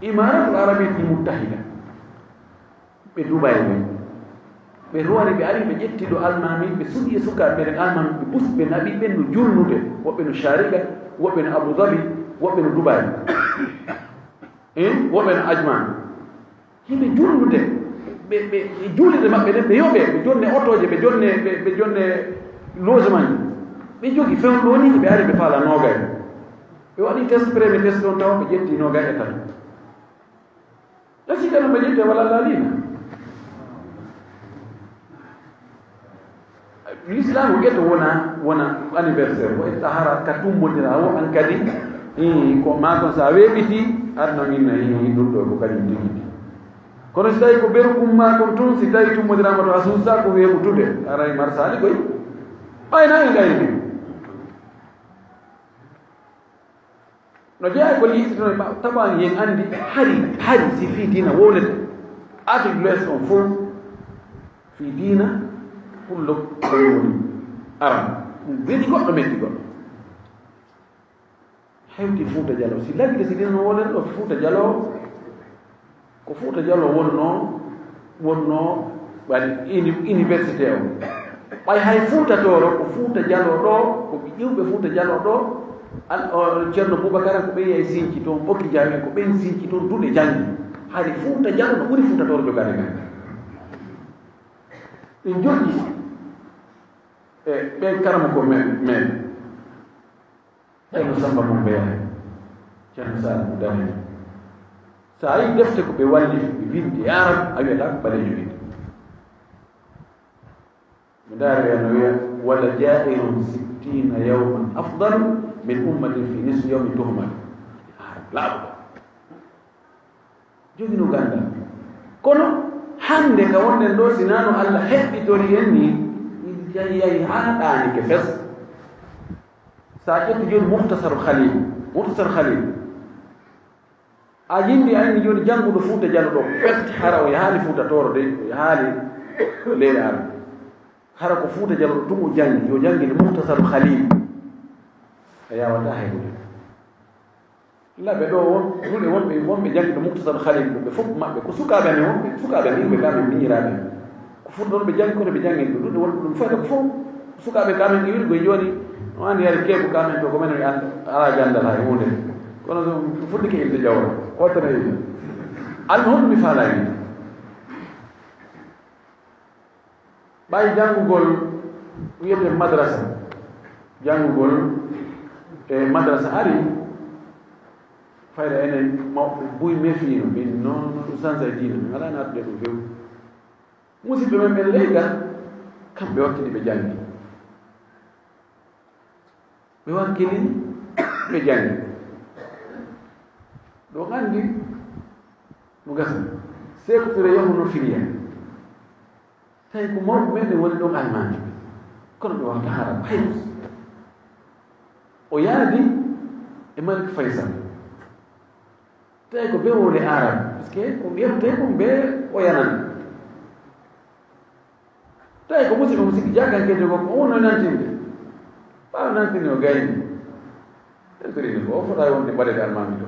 Imaratul Arabiyatul Muttahida. Ɓe Dubai ɓe. Ɓe ruwani, ɓe ari, ɓe ƴetti ɗo almaami, ɓe suɓi e sukaaɓe ɓen almaami, ɓe pusi, ɓe naɓi ɓen no julnude, woɓɓe no Shariga, woɓɓe no Abu Dhabi, woɓɓe no Dubai. Eh, woɓɓe no Ajman. Yimɓe julnude, ɓe, ɓe, ɓe juulirde maɓɓe nden, ɓe yoɓe, ɓe jonne otooje, ɓe jonne, ɓe, ɓe jonne logement ji. Ɓe jogi fewndo woni, ɓe ari, ɓe faala noogay. Ɓe waɗi test, premier test on tawa ɓe ƴetti noogay e tato. Esi kadi ɓe ƴetti wala laalina. L'islam ƴetto wona, wona anniversaire, ko ƴetta hara ka tumbondira o an kadi, ii, ko ma kon sa weeɓiti, aduna min na ii, ɗum ɗo ko kañum tigi. Kono si tawi ko beru kumma kon tun, si tawi tumbodirama to a suusa ko weeɓutude, aray marsali koy. Ɓayna en gayni. No jeyaa ko liititono e ɓaawo, tawa en anndi hari, hari si fii diina wowlete. Afrique de l'Ouest on fof fii diina kullo ko woni aran. Ɗum weɗi goɗɗo, metti goɗɗo. Hewti Fuuta Jaloo. Si lagge si diina no wowlete ɗo Fuuta Jaloo, ko Fuuta Jaloo wonnoo, wonnoo waɗi uni-, université o. Ɓay hay Fuuta Tooro, ko Fuuta Jaloo ɗo, ko ɓe ƴiwɓe Fuuta Jaloo ɗo, an-, o, Ceerno Bubakar ko ɓe yehi Sinci toon, Ɓokki Jaawi en ko ɓen Sinci toon duɗe janngi. Hari Fuuta Jaloo no ɓuri Fuuta Tooro jogaade men. Ɓe njoƴƴi e ɓen karamoko men, men. Ceerno Samba Mum Mbeya, Ceerno Salimu Dane. So a yii defte ko ɓe walli, ɓe winndi e Arab, a wiyata ko ɓaleejo winndi. Mi ndaari ɓe no wiya, "Wala jaa'irun sittina yawman afdalu min ummatin fi nisfi yawmin tuhmal." Arab laaɓuɗo. Jogino ganndal. Kono hannde ka wonɗen ɗo, si naa no Allah heɓɓitori en ni, Yahi, yahi haa ɗaanike fes. So a ƴetti jooni Muhtasar Khalil, Muhtasar Khalil, a yimɓe ayni jooni jannguɗo Fuuta Jallo ɗo, pet, hara o yahaali Fuuta Tooro de, o yahaali leyɗe Arab. Hara ko Fuuta Jallo ɗo tun o janngi, yo janngin Muhtasar Khalil. A yaawataa heɓude. Laɓe ɗo won, duɗe wonɓe, wonɓe janngi ɗo Muktasar Khalil ɗo, ɓe fof maɓɓe ko sukaaɓe amen wonɓe, sukaaɓe amen yimɓe ka min miñiraaɓe. Ko foti ɗon ɓe janngi, kono ɓe janngi ɗo duɗe wonɓe ɗum fayda ko fof. Sukaaɓe ka min iwiri koye jooni, no anndi hari keebu ka min to ko menen ɓe annda, alaa ganndal hay huunde. Kono so fuɗɗike ilde jawra, hootana ilde. Almi honɗum mi faalaa ilde? Ɓay janngugol wiyetee madrasa, janngugol e madrasa ari, fayda enen mawɓe buy mefiino, min noon ɗum sansa e diina, min alaa naatude ɗum few. Musidɓe men ɓen leyga, kamɓe wakkili ɓe janngi. Ɓe wakkili, ɓe janngi. Ɗo anndi mo gasa. Seeku Ture yahuno Firiya. Tawi ko mawɓe meɗen woni ɗon almaami. Kono ɓe wawata Arab hay. O yaadi e Malik Faysal. Tawi ko ɓe woni Arab. Parce que ko ɓiyam tawi ko ɓe o yanani. Tawi ko musidɗo mo sikki jaakankeejo ko, ko wonno nantinde. Ɓaawo nantinde o gayni. Tentorini ko o fota wonde mbaɗede almaami to.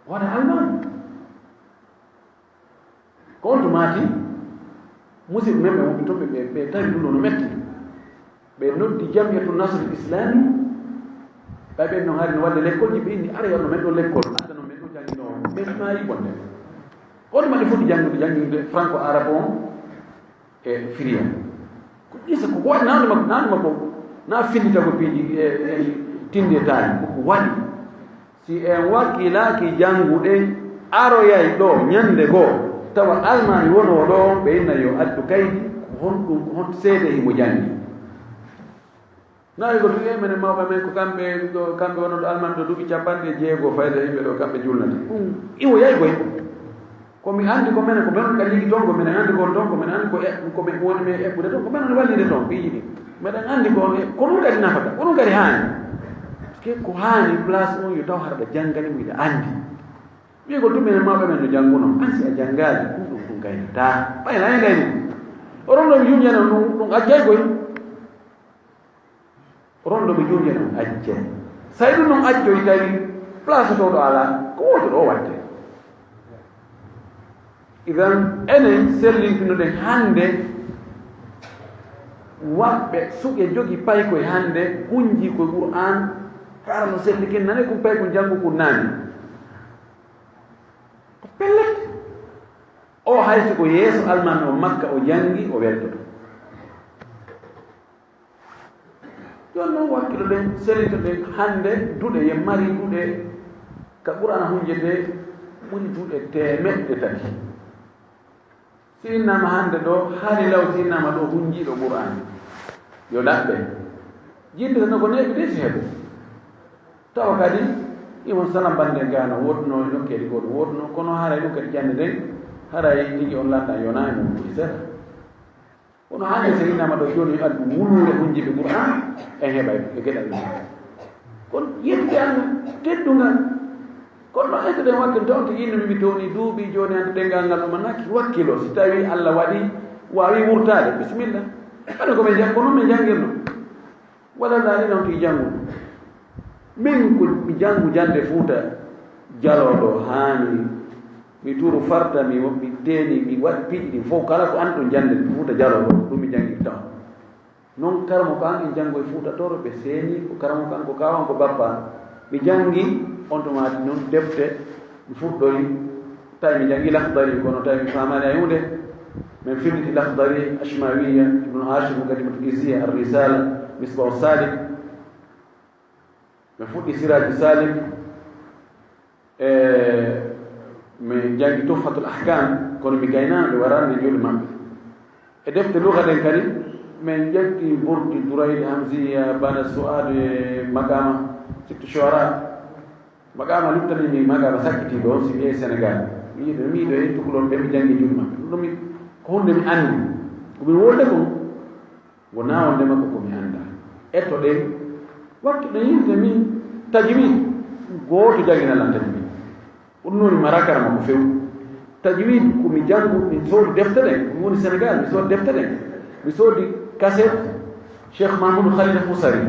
Wona almaami. Ko on to maati, musidɓe men ɓe wonɓe toon ɓe, ɓe, ɓe tawi ɗum ɗo no metti. Ɓe noddi Jamiyatu Nasrul Islami. Ɓay ɓen no hari no wadde lekkolji, ɓe inni ara yonno men ɗo lekkol. Adda no men ɗo jannginoowo. Ɓe maayi bonde. On mani foti janngude, janngude franco arabe on e firiya. Ko ƴisa ko waɗi naanu makko, naanu makko, na fillita ko piiji e, e tinde taali. Ko ko waɗi. Si en wakkilaaki jannguɗen aroyay ɗo ñande goo, tawa almaami wonoo ɗo, ɓe inna yo addu kaydi, ko honɗum, ko hon seede himo janngi. Nawi ko duɗe menen mawɓe men ko kamɓe ɗo, kamɓe wonno ɗo almaami ɗo duuɓi capanɗe jeego fayda yimɓe ɗo kamɓe julnata. Ɗum iwo yay koy. Ko mi anndi ko menen, ko menen ka ligi toon, ko menen anndi kon toon, ko menen anndi ko e, ko men woni men eɓɓude toon, ko menen wallide toon, piiji ɗi. Meɗen anndi ko on e, ko ɗum kadi nafata, ko ɗum kadi haani. Parce que ko haani place on yo taw harɗa janngani mo ina anndi. Wiye ko ɗum menen mawɓe men no jannguno, an si a janngaali, ɗum ɗum ɗum gaynataa. Ɓay na en gayni. Oɗon ɗo mi junjana ɗum, ɗum accay koy. Ronɗo ɓe juuɗe non acce. Say ɗum non accoy tawi place to ɗo alaa, ko wooto ɗo watte. Idan enen sellintinoɗen hannde waɓɓe suɓe jogi paykoy hannde hunji koye Qur'an, hara no selli ken nane kun paykun janngu kun naani. Ko pellet. O hay so ko yeeso almaami o Makka o janngi o weltoto. Jooni noon, wakkilo ɗen, selito ɗen, hannde duɗe, yen mari duɗe ka Qur'aana hunjetee ɓuri duɗe teemeɗɗe tati. Si innama hannde ɗo, haali law si innama ɗo hunjiiɗo Qur'aana. Yo ɗaɓɓe. Jiɗde tan ko neeɓi de si heɓo. Tawa kadi, imam Salam Bannde Gaano woodunoo e nokkeeli goo ɗo woodunoo, kono haray ɗum kadi jannde nden, haray tigi on lanɗan yonaa e mum ɓuri seeɗa. Kono hannde so innama ɗo jooni yo addu wuluure hunjiiɓe Qur'aan, en heɓay e geɗal men. Kono yettude Allah, teddungal. Kono noon ettude wakkilo, tawde yimɓe mi towni duuɓi jooni hannde ɗenngal ngal ɗo manaki wakkilo. Si tawi Allah waɗi, waawi wurtaade, bisimilla. Mbaɗen ko min jang-, ko noon min janngirno. Waɗa laaɗe noon ki janngu. Min ko mi janngu jannde Fuuta Jaloo ɗo haani mi turu farta, mi, mi teeni, mi waɗi piiji ɗin fof. Kala ko an ɗum jannde Fuuta Jaloo ɗo, ɗum mi janngi taw. Noon karamo ko an en janngo e Fuuta Tooro, ɓe seeni ko karamo ko an ko kaawan ko bappa. Mi janngi on to maati noon defte, mi fuɗɗori, tawi mi janngi Lahdari, kono tawi mi faamaani hay huunde. Min filliti Lahdari, Ashmawiya, Ibnu Ashir, Muqaddimatul Izziya, Ar-Risala, Misbahu Salik. Min fuɗɗi Siraju Salik, e min janngi Tuhfatul Ahkam, kono mi gaynaama, mi waraani e joli maɓɓe. E defte lugha ɗen kadi, min janngi Burdi, Duraydi, Hamziya, Bana Su'ad, e Maqama, Sittu Shu'ara. Maqama luttani mi, Maqama sakkitiiɗo on, si wiyee Senegal. Mi yiɗi, mi yiɗo e tukulol ɓe mi janngi jumma. Ɗum mi, ko hunde mi anndi. Ko min wolde kon, wonaa wonde makko ko mi anndaa. Etto ɗen, wakki ɗen yimɓe min tajwid, gooto jangina lan tajwid. Ɗum noon mi marakara makko few. Tajwid ko mi janngu, mi soodi defte ɗen, mi woni Senegal, mi soodi defte ɗen. Mi soodi kaset Cheikh Mahmoudou Khalil Housari.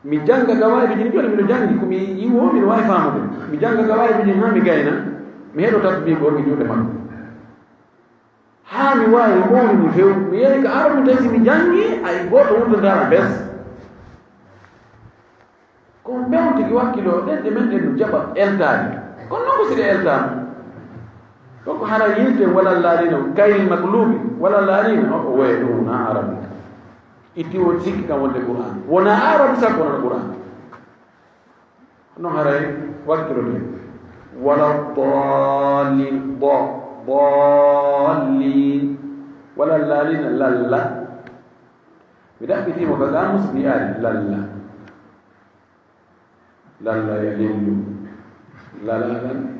Mi jannga gawaayidu jini joni, miɗo janngi ko mi yiwo, miɗo waawi faamude. Mi jannga gawaayidu jini haa mi gayna, mi heɗo tatbiqo mi juuɗe makko. Haa mi waawi mawni mi few, mi yehi ka arabu tawi si mi janngi, ay gooto wurtata bes. Ko mbewtigi wakkilo, ɗen ɗe men ɗen no jaɓa eltaade. Kono noon ko si ɗe eltaama. Donc hara yilte wala laalino, kayril maklubi, wala laalino, o woye ɗum wona arabu. Itti won sikki kam wonde Qur'an. Wona arabu sa ko wonata Qur'an. No haray wakkilo de. Wala dallin, do, dallin. Wala laalino, lalla. Mi ɗaɓɓitii mo ka gaamus mi ari lalla. Lalla ya lillu. Lala nan.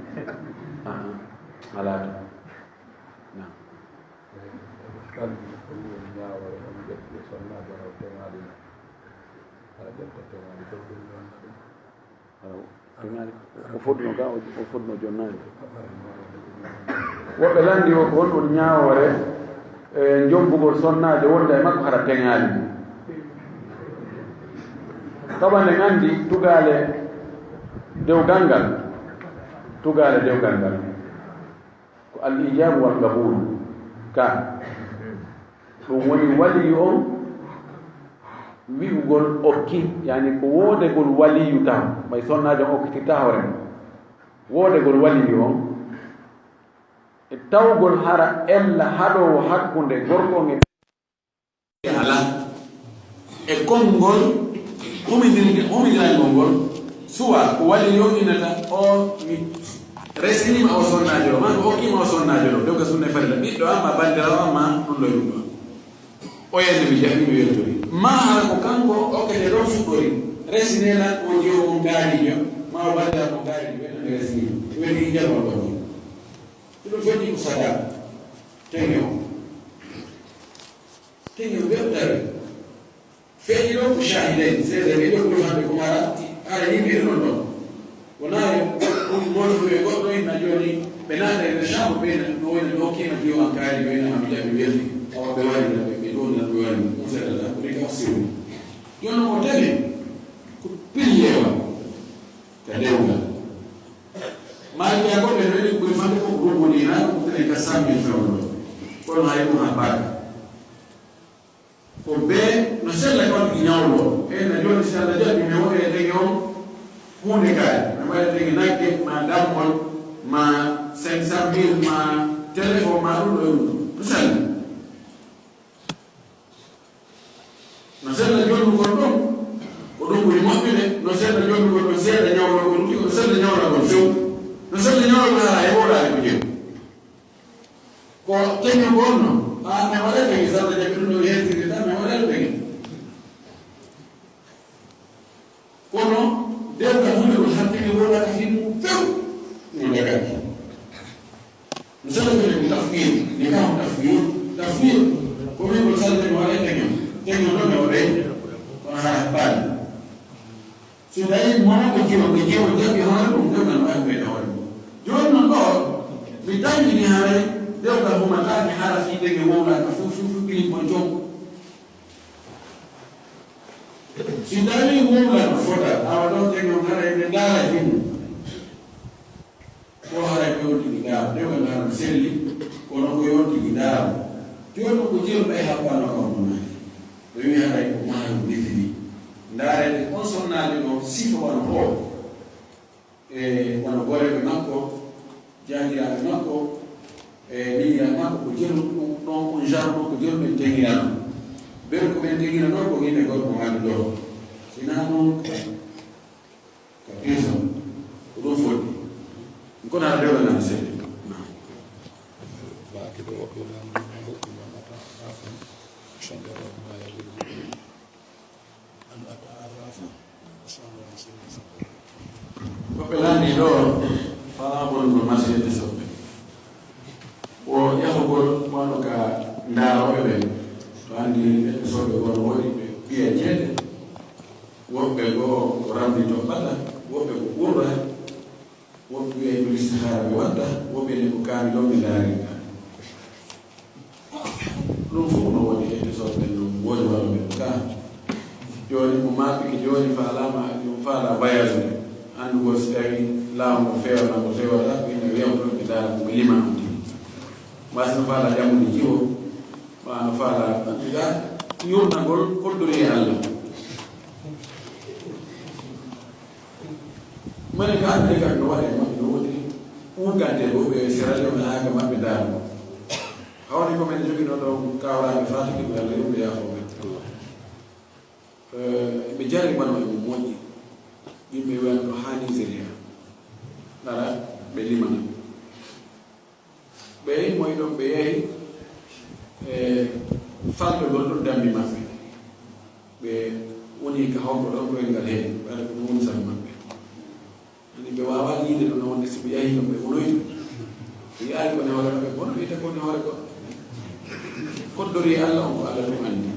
Ah, alaa to. Naam. Kalbi ko ɗum woni ñaawore on ƴetti e sonnaajo raw teŋaali na. Hara ƴetta teŋaali dow ɗum yonna ɗum. Aw, teŋaali. O fodno ga, o, o fodno jonnaade. Woɓɓe lanndi o ko honɗum ñaawoore, e, jombugol sonnaajo wonda e makko hara teŋaali. Tawa nde nganndi tugaale dewgal ngal, tugaale dewgal ngal. Ko al ijabu wal qabul. Ka. Ɗum woni waliyu on wi'ugol okki, yani ko woodegol waliyu taw, may sonnaajo on okkitirta hoore mum. Woodegol waliyu on, e tawgol hara ella haɗoowo hakkunde gorko on e alaa. E konngol humindirde, humindirangol ngol, suwa ko waliyu on innata o mi resiniima o sonnaajo o, maa mi okkiima o sonnaajo o, dewgal sunna e farilla, ɓiɗɗo am, maa banndiraawo am, maa ɗum ɗo e ɗum ɗo. O yande mi jaɓi, mi weltori. Maa hara ko kanko okkete ɗon fuɗɗori, resinee lan o jeewo on kaarijo, maa o banndiraawo on kaarijo, wiyata mi resiniima. Weli jaɓol ɗon. Ɗum foti ko sadaa. Teŋe o. Teŋe o weltare. Feƴƴi ɗon ko shahidayni, seedeeɓe ɗiɗo ɓuri hande ko mara, hara yimɓe ɗum ɗon. Wonaa e ɗum moolu e goɗɗo inna jooni, ɓe naata e nder chambre, ɓe no woni ɗo kiima jiwo an kaari, ɓe na mi jaɓi weldi, awa ɓe wari na ɓe, ɓe ɗon na ɓe wari, ɗum seeɗa na, ko ɗi ka sirru. Jooni ko tene, ko pilier wa, ka dewgal. Maa wi'a goɗɗo no ɗi ɓuri fande ko ko ɗum woni na, ko ɗum ka sammi fewndo ɗo. Kono hay ɗum ha baaka. Ko bee no sella ka waɗi ñawlo. E na jooni si Allah jaɓi mi waɗa e lege on huunde kaari. Mi waɗa lege nagge, ma dammol, ma cinq cent mille, ma téléphone, ma ɗum ɗo e ɗum. No sella. No sella jonnugol ɗon. Ko ɗum ɓuri moƴƴude. No sella jonnugol ɗon seeɗa ñawlo ko ɗum. No sella ñawlo ɗon few. No sella ñawlo ɗon haa e wooɗaade ko jeew. Ko teŋe ko wonno, haa mi waɗa teŋe, salla jaɓi ɗum ɗo mi hersini tan, mi waɗa teŋe. Kono dewgal hunde ko hakkille wonata fii mum few, no dagaki. No salla jaɓi ɗum tafwir, ni kam tafwir, tafwir, ko min ko salla jaɓi waɗa teŋe, teŋe ɗo mi waɗay, kono haa baali. Si tawii mawɓe jiwo, ɓe jiwo jaɓi hoore mum, dewgal no wawi ɓeyda hoore mum. Jooni non ɗo, mi tawi ni haray dewgal humataake hara fii dege wowlaka fof, fof, fof, pili pon joom. Si tawii wowlaka fota, awa ɗon dege on haray ɓe ndaara fii mum. Ko haray ko yonti ki ndaaro, dewgal ngal no selli, kono ko yonti ki ndaaro. Jooni ko jiro ɓay haɓɓano on mo naati. Ɓe wi'i haray ko maayo defini. Ndaarede on sonnaajo ɗo sifa wano o. E wano goreɓe makko, jangiraaɓe makko, e miñiraaɓe makko, ko jiro ɗum ɗon on genre ɗo, ko jiro ɓen teŋirano. Ɓen ko ɓen teŋirano ko yimɓe gorko wano ɗo. Sinaa noon, Ka prison, ko ɗum foti. Kono hara dewgal nan seeɗa. Baake ɗo, o ɗo lamɗo, o ɗo lamata, afan, shandara, ma ya wuli. An ata, afan, shandara, shandara. Ko ɓe lanni ɗo, fala ko ɗum ɗo masiyete soɓɓe. O yahugol, Woɓɓe goo ko ramli toɓɓata, woɓɓe ko qurra, woɓɓe wiya ko listihara ɓe watta, woɓɓe ne ko kaami ɗon ɓe ndaarinta. Ɗum fof no woni e tesor ɓen ɗum woni waɗo ɓe ɗum ka. Jooni mo maɓɓe ki jooni faalaama, ɗum faala voyage nde. Anndu ko si tawi laamu ngo feewata, ngo feewata, ko ina wiya ko ɗum ɓe ndaara ko ɓe lima ɗum tigi. Mbasi no faala jammude jiwo, ma no faala, en tout cas, yurnagol koddori e Allah. Mane ka ande kam no waɗe maɓɓe no woni ɓurgante ɗo ɓe serale on haa ka maɓɓe ndaaro. Hawni ko men jogino ɗon kawraaɓe fatiki ko Allah yumɓe yaafo men. Eh, ɓe jarribano e mo moƴƴi. Yimɓe wiyano ɗo haa Nigeria. Nara ɓe limana. Ɓe moy ɗon ɓe yehi e falɓe gonɗon dammi maɓɓe. Ɓe woni ka hawto ɗon koye ngal heewi, ɓe waɗa ko ɗum woni sabu maɓɓe. Ani ɓe waawa yiide ɗum wonde si ɓe yahi ɗon ɓe wonoyto. Ɓe yahi ko ne hoore maɓɓe, kono ɓe ko ne hoore goɗɗo. Koddori e Allah on ko Allah ɗum anndi.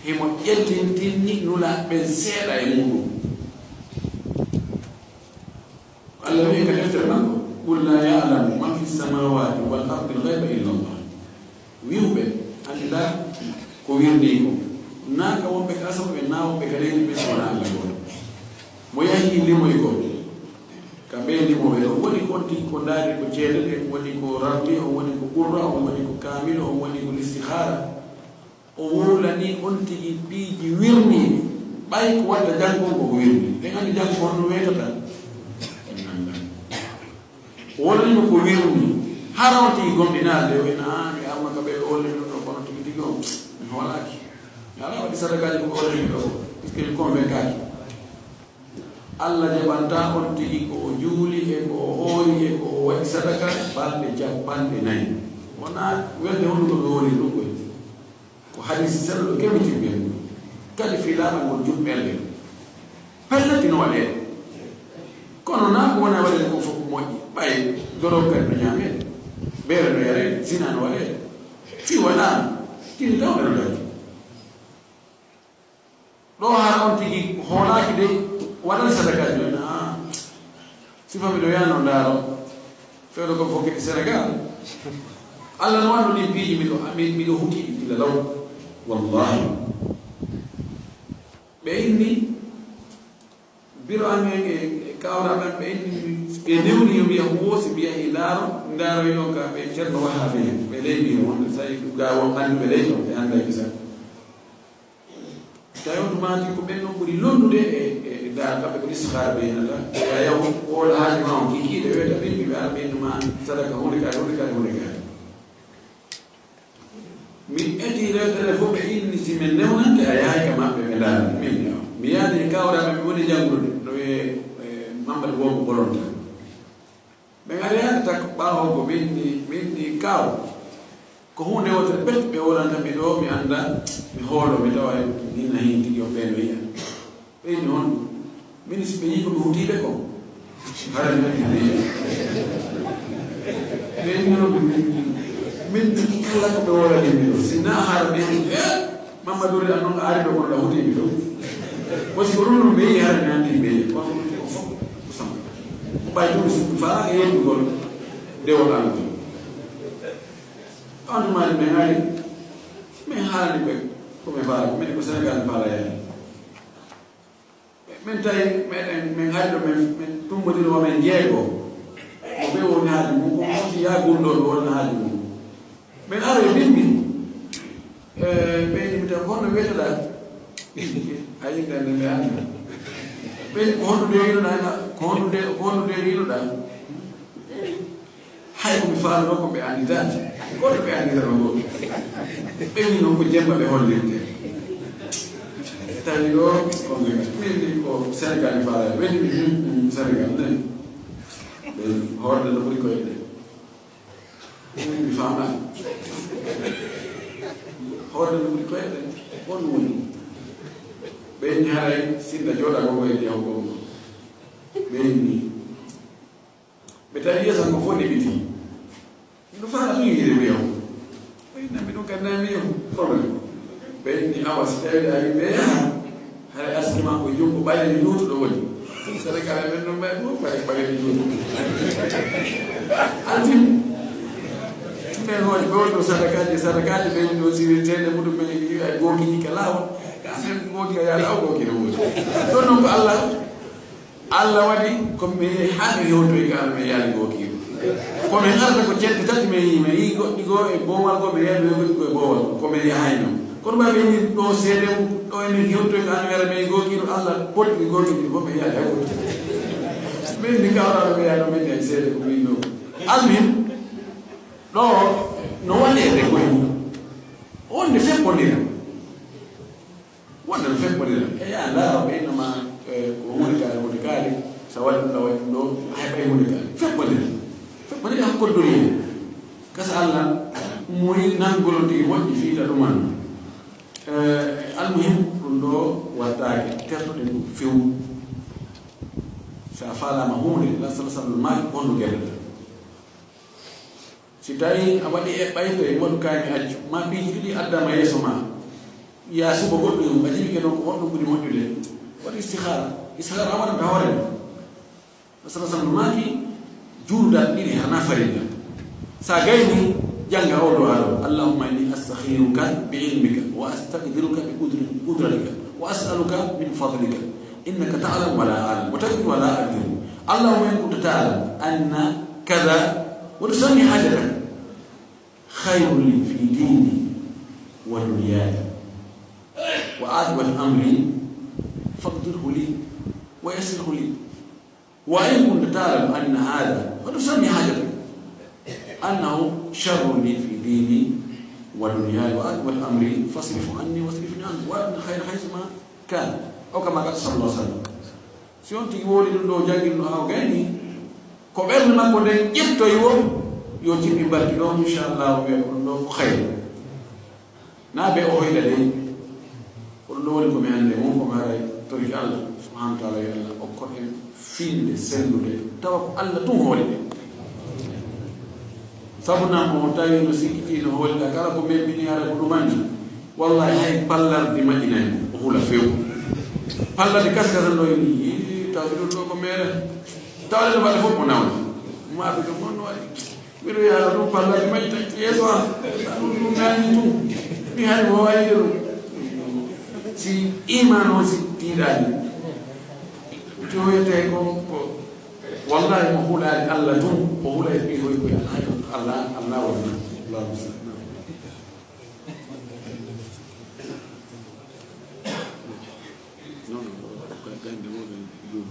Himo ƴeltintinni nulaaɓe ɓen seeɗa e muɗum. Allah wi'i ka deftere makko, "Qul la ya'lamu man fi samawati wal ardi al ghayba illa Allah." Wi'u ɓe, anndaa ko wirnii ko. Naa ka wonɓe ka asama ɓen, naa wonɓe ka leydi ɓen, so wonaa Allah gooto. Mo yahi limoy ko, ka ɓe limoɓe ɗon, woni ko on tigi ko ndaari ko ceede ɗen, woni ko ramli, on woni ko qurra, on woni ko kaamilo, on woni ko listihara. O wowlanii on tigi piiji wirniiɗi, ɓay ko watta janngo on koko wirnii. En anndi janngo ko honno weetata? En anndaa. O wowlanii mo ko wirnii. Hara on tigi gomɗinaade, o ina, "Ah, mi arno ka ɓe o wowlanii ɗum ɗo, kono tigi tigi on, mi hoolaaki. Mi alaa waɗi sadakaaji ko ɓe wowlanii ɗo, puisque mi convaincaaki." Allah jaɓanta on tigi ko o juuli e ko o hoori e ko o waɗi sadaka balɗe capanɗe nayi. Wonaa welde honduko ɓe hoori ɗum koy. Ko hadis selluɗo kebitini ɓen. Kadi fii laaɓal ngol juɓɓelde. Pellet no waɗeede. Kono naa ko wona waɗeede ko fof ko moƴƴi. Ɓay dorom kadi no ñaameede. Beere no yareede, zina no waɗeede. Fii waɗaama. Tini tawɓe no dañi. Ɗo hara on tigi hoolaaki de, waɗan sadakaaji on. Ah, sifa miɗo yaano ndaaro. Fewdo ko fokkiti Sénégal. Allah no wanno ɗin piiji miɗo, mi-, miɗo huti ɗi gila law. Wallahi. Ɓe inni, biro amen e, e kawraɓe am, ɓe inni, ɓe newni yo mi yahu woosi, mi yahi ndaaro, ndaaro e ɗon ka ɓe Ceerno Wahaabe en. Ɓe ley mbiro wonde, so tawi ɗum ga won anndi ɓe ley ɗon, ɓe annda e bisa. Tawi on tumaati ko ɓen ɗon ɓuri lollude e, e, e daara kamɓe ko istihara ɓe yi'ata. A yahu woola haaji ma on kikiiɗe weeta ɓen, ɓe ara ɓen ma sadaka hunde kaari, hunde kaari, hunde kaari. Mi eti rewtere fof ɓe inni si min newnante a yahay ka maɓɓe ɓe ndaara. Min yaw. Mi yaadi e kawraɓe mi woni janngude ɗo e, e Mamadou Bobo Bolonta. Ɓe ngari hannde takko ɓaawo ko ɓenni, ɓenni kaaw. Ko huunde wootere pet ɓe wolanta mi ɗo, mi annda, mi hoolo, mi tawa e min na heen tigi on ɓeen no yiya. Ɓe inni honɗum? Min si ɓe yii ko mi hutiiɓe ko. Hara mi anndi ɓe yiya. Ɓe inni honɗum? Min kala ko ɓe wolani mi ɗo. Si na hara ɓe inni, eh! Mamadou Ly, an noon a ari ɗo kono ɗa hoti mi ɗo. Ko si ko ɗum ɗum ɓe yi'i hara mi anndi ɓe yi'i. Kono ɗum ko fof ko sama. Ko ɓay ɗum si ɗum faala e yeddugol dewol an ɗum. On ɗum ari men ari. Men haalani ɓe ko men faala. Ko men ko Sénégal faala yaani. Men tawi meɗen, men ari ɗo, men, men tumbodiri, wo men jeego. Mo ɓe woni haaju mum, ko mo si yaa gulɗo ɗo woni haaju mum. Men ari e bimbi. Eh, ɓe ni mi tawi ko honno wiyetoɗaa? A yimɓe nde ɓe anndi. Ɓe ni ko honno de yiɗuɗaa? Ko honno de, ko honno de yiɗuɗaa? Hay ko mi faalno ko ɓe annditaani. Ko to ɓe annditano ɗo. Ɓe wi noon ko jemma ɓe hollirte. Tawi ɗo, ko min ni ko Sénégal mi faala. Ɓe ni mi, hmm, hmm, Sénégal ne. Ɓe hoorde no ɓuri koyɗe. Min mi faamaani. Hoorde no ɓuri koyɗe. Won woni. Ɓe ni haray sinda jooɗa ko e ndiyaw gongo. Ɓe ni. Ɓe tawi yeeso ngo fof ɗiɓiti. Miɗo faala ɗum yiide mi yaw. Ɓe nambi ɗum kadi nami yaw. Problème. Ɓe inni awa si tawi a wi ɓe yaha. Aray arsike makko e junngo ɓaleejo juutuɗo woni. Sadaka men ɗum ɓay ɗum ɓay ɓaleejo juutuɗo. Altine. Men woni ɓe woni ɗo sadakaaji, sadakaaji ɓe ɗo siriteede muɗum men e wi'a gookiiji ka laawol. Ka men gooki ka yaala o gooki no woni. Ɗon noon ko Allah. Allah waɗi ko mi yehi haa mi hewtoyi ka ano mi yaali gookiiru. Ko min arda ko cente tati mi yii, mi yii goɗɗi goo e boowal goo, mi yehi mi goɗɗi goo e boowal, ko mi yahayno. Kono ɓay ɓe min ɗo seede ɗo e min hewtoyi ka ano yara mi gookiiru, Allah potti gookiiru ko mi yaali hay goɗɗi. Min mi kawra mi yaali min e seede ko min ɗo. Almuhim, ɗo no waɗeede koy. Wonde feppondira. Wonde no feppondira. E yaa ndaara ɓe innama, eh, ko huunde kaari, huunde kaari. So waɗi ɗum ɗo, waɗi ɗum ɗo, hay ɓay huunde kaari. Feppondira. Feppondira hakkunde duniya. Kasa Allah, moy nangolodi moƴƴi fiita ɗuman. Eh, almuhim, ɗum ɗo wattaake. Tertoɗen ɗum few. Sa faalaama huunde, la sala sala maaki ko honno gellata. Si tawi a waɗi e ɓayto e moɗo kaani accu, ma piiji ɗiɗi addama yeeso ma, ya suba goɗɗo yum, a jiɓike noon ko honɗum ɓuri moƴƴude. Waɗi istihara. Istihara a waɗata hoore ma. Sala sala maaki, juulda ɗiɗi hana farilla. Sa gayni, jannga o du'a ɗo. Allahumma inni astakhiruka bi ilmika, wa astaqdiruka bi qudri-, qudratika, wa as'aluka min fadlika. Innaka ta'lamu wa la a'lamu, wa taqdiru wa la aqdiru. Allahumma in kunta ta'lamu anna kadha, wa tusammi hajataka. Khayrun li fi dini wa dunyaya. Wa aqibati amri, faqdirhu li, wa yassirhu li. Wa in kunta ta'lamu anna hadha, wa tusammi hajataka, annahu sharrun li fi dini wa dunyaya wa aqibati amri, fasrifhu anni wasrifni anhu, wa adni khayra haythuma kana. Aw kama qala sallallahu alaihi wasallam. Si on tigi woni ɗum ɗo jangirno haa o gayni, ko ɓernde makko nden ƴettoy o, yo jiɓi mbarki ɗon, inchallah, o wiya ko ɗum ɗo ko khayr. Na be o hoyɗa dey. Ko ɗum ɗo woni ko mi annde mum, ko mi haray toriki Allah subhanahu wa ta'ala, yo Allah okko en fiinde sellude, tawa ko Allah tun hooli ɗe. Sabu nan mo tawi no sikkiti no hooli ɗa, kala ko men bini hara ko ɗumanji. Wallahi hay pallardi maƴinay mo, o hula few. Pallardi kas kas no ni, yi, tawi ɗum ɗo ko mere. Tawa ɗum waɗi fof ko nawna. Ma ɓe ɗum on waɗi. Miɗo yaha ɗum ballal may taƴti yeeso am. Ɗum ɗum nanni ɗum. Mi hari mo wayi ɗum. Si iman o si tiiɗaani. Joyete ko, ko, wallahi mo hulaani Allah ɗum, o hula e ɓihoy koye Allah, Allah, Allah wonna. Allahumma salli. Non, non, ko gande mo ɓe ɗum.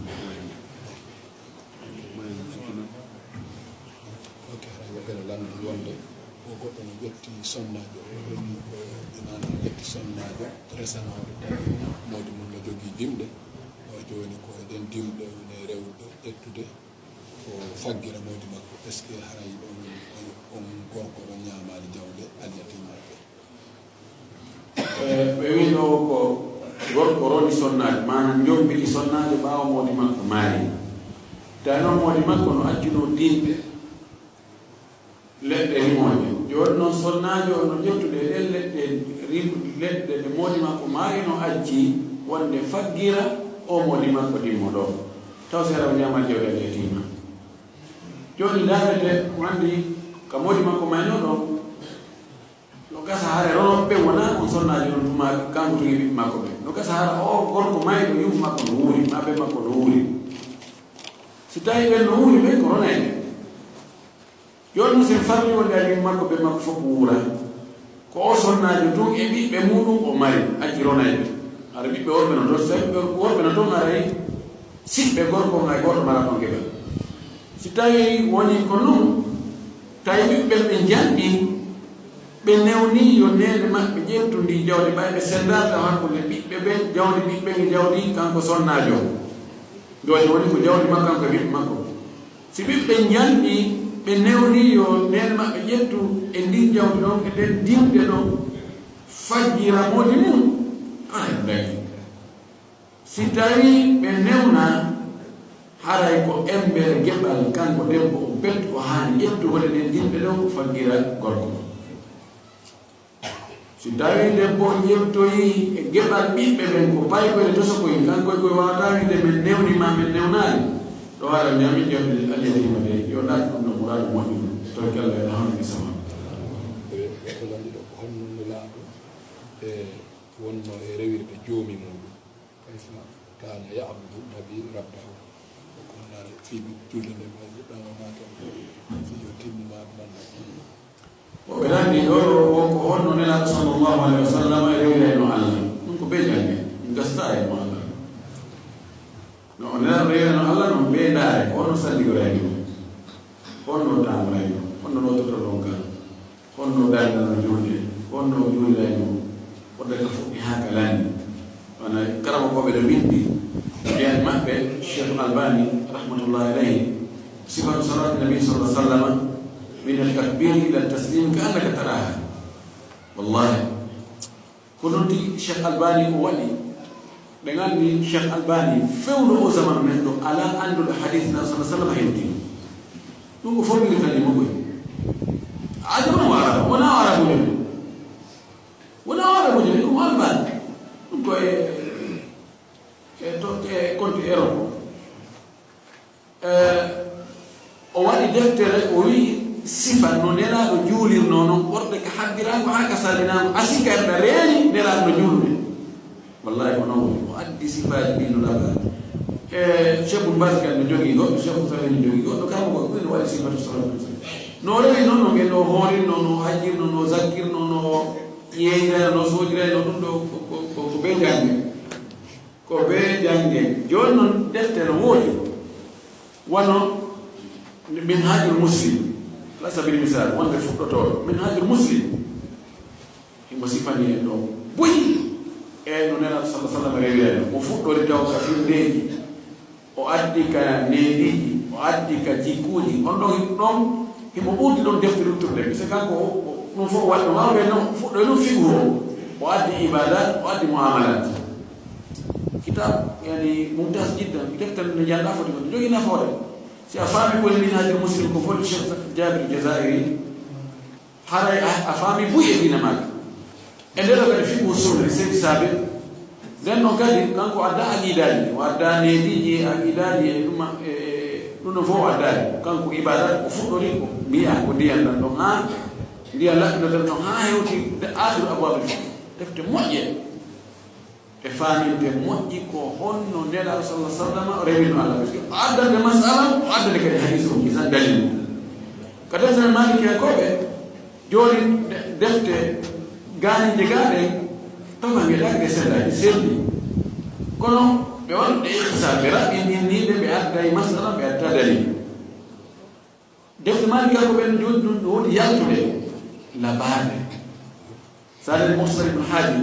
Ok, haray woɓɓe no lanndi wonde o goɗɗo no ƴetti sonnaajo, o ɗon, eh, ɓe nana ƴetti sonnaajo, resanoore tawi moodi mum no jogii dimɗe. O jooni ko e ɗen dimɗe woni rewde ƴettude, o faggira moodi makko. Est-ce que haray ɗon, on gorko ɗon ñaamaali jawle alyatimaaɓe? Eh, ɓe wiino ko gorko roni sonnaajo, maanaam njombiti sonnaajo ɓaawo moodi makko maari. Tawi noon moodi makko no accunoo dimɗe leɗɗe rimooje. Jooni noon sonnaajo on no ƴettude ɗen leɗɗe rim-, leɗɗe ɗe moodi makko maari no acci wonde faggira o moodi makko dimmo ɗo. Taw seera o ñaama jewɗe e yetiima. Jooni ndaarete ko anndi ka moodi makko maynoo ɗon. No gasa hara rewɓe ɓe wona on sonnaaji non tuma kanko tigi ɓiɓɓe makko ɓe. No gasa hara o gorko mayɗo yumma makko no wuuri, ma ɓe makko no wuuri. Si tawi ɓen no wuuri ɓe ko ronayɓe. Jooni no sen farli wonde ari yumma makko ɓe makko fof ko wuura. Ko o sonnaajo tun e ɓiɓɓe muɗum o mari, acci ronayɓe. Hara ɓiɓɓe worɓe no ton, so ɓiɓɓe worɓe no ton haray siɓɓe gorko on hay gooto mara ton geɓal. Si tawi woni ko non, tawi ɓiɓɓe ɓe njanɗi, ɓe newni yo neene maɓɓe ƴettu ndi jawdi, ɓay ɓe senndaaka hakkunde ɓiɓɓe ɓen, jawdi ɓiɓɓe ngi jawdi kanko sonnaajo. Jawdi woni ko jawdi makko kanko e ɓiɓɓe makko. Si ɓiɓɓe njanɗi, ɓe newni yo neene maɓɓe ƴettu e ndin jawdi ɗon, e ɗen dimɗe ɗon, faggira moodi mum, ana dañi. Si tawii ɓe newna, haray ko emmbere geɓal, kanko debbo o pet o haani ƴettude ɗen dimɗe ɗon, o faggira gorko. Si Si tawii debbo jewtoyii e geɓal ɓiɓɓe ɓen ko paykoy e tosokoy, kanko e koye waawata wiide men newni ma men newnaali, ɗo haɗa ñaami jawdi alyatima de, yo ɗaat ɗum ɗo muraadu moƴƴuɗo, torki Allah en hawni mi sama. Ɓe, ɓe ko lanndi ɗo ko honno Nelaaɗo e wonno e rewirde joomi muuɗum. Kayfa kana ya'budu nabi rabbahu. Ko honno fii julde nde mo fuɗɗaama maaka fii yo timmu maaka man. Ko ɓe lanndi ɗo ko honno Nelaaɗo sallallahu alayhi wa sallam e rewirayno Allah. Ɗum ko bee jannge, ɗum gastaa e mo Allah. No o Nelaaɗo rewirayno Allah, no bee ndaare, ko honno salligorayno, honno taamorayno, honno lootorto ɗon ka, honno darnano julde, honno juulirayno, fodde ka fuɗɗi haa ka lanni. Wano karamokooɓe no winndi, mbiya e maɓɓe, Cheikh Albani, rahmatullahi alayhi, sifatu salati nabi sallallahu alaihi wasallam, min al-takbiri ila al-taslim ka annaka taraha. Wallahi. Ko noon tigi Cheikh Albani o waɗi. Ɓe nganndi Cheikh Albani, fewndo o zaman men ɗo, alaa annduɗo hadis na sallallahu alaihi wasallam hewti. Ɗum ko fof mbiri kadi mo koy. Ajama o Arab, wona o Arabujo men. Wona o Arabujo men, ɗum Albani. Ɗum ko e, e to, e compte Europe. Eh, o waɗi deftere, o wi'i sifa no Nelaaɗo juulirnoo non, ɓorde ka habbiraango haa ka salminaango, a sikka en ɗa reeni Nelaaɗo no juulude. Wallahi ko non woni. O addi sifaaji ɗi no Nelaaɗo. Eh, Cheikh Ibn Baz kan no jogii goɗɗo, Cheikh Uthaymin no jogii goɗɗo, kanko ko ɗum waɗi sifatu salatu. No o rewi non, no ngen ɗo hoorirno, no hajjirno, no zakkirno, no yeeyirayno, no soojirayno, ɗum ɗo ko, ko, ko, ko bee jannge. Ko bee jannge. Jooni non defte no woodi. Wano Minhajul Muslim. Ala sabili misal, wonde fuɗɗotooɗo. Minhajul Muslim. Himo sifani en ɗon buy. E no Nelaaɗo sallallahu alaihi wasallam rewirayno. Mo fuɗɗori taw ka firndeeji. O addi ka neediiji. O addi ka jikkuuji. On ɗon, ɗon, himo ɓurdi ɗon defte luttuɗe. Parce que kanko o, o, ɗum fof waɗi, o waawi no fuɗɗoy ɗum fiqhu o. O addi ibadat, o addi muamalat. Kitab, yani, mumtaz jiddan. Deftere nde njanngaa foti ko jogi nafoore. Si a faami ko woni Minhajul Muslim ko foti Cheikh Jabir Jazairi, haray a, a faami buy e diina maaka. E nder kadi fiqhu sunna, Seydi Sabi. Nden noon kadi, kanko adda aqidaaji, o adda neediiji e aqidaaji e ɗum, e, e ɗum ɗon fof o addaani. Kanko ibadat ko fuɗɗori ko mbiya ko ndiyan ɗan ɗon haa, ndiyan laɓɓinɗan ɗon haa hewti nde akhiru abwabil fiqh. Defte moƴƴe. E faaminde moƴƴi ko honno Nelaaɗo sallallahu alaihi wasallam o rewirno Allah. Parce que o addande masala, o addande kadi hadis o, kisan dalil mum. Ka deftere Maalikiyankooɓe, jooni de-, defte gaani jegaaɗe, tawa wiyeteeɗe ɗe sellaani, selli. Kono ɓe waɗi ɗe ikhtisar, ɓe raɓɓinɗinɗi ɗe, ɓe adday masala, ɓe adda dalil. Defte Maalikiyankooɓe ɓen jooni ɗum no woni yaltude labaade. Saare Mukhtasar Ibn Hadi,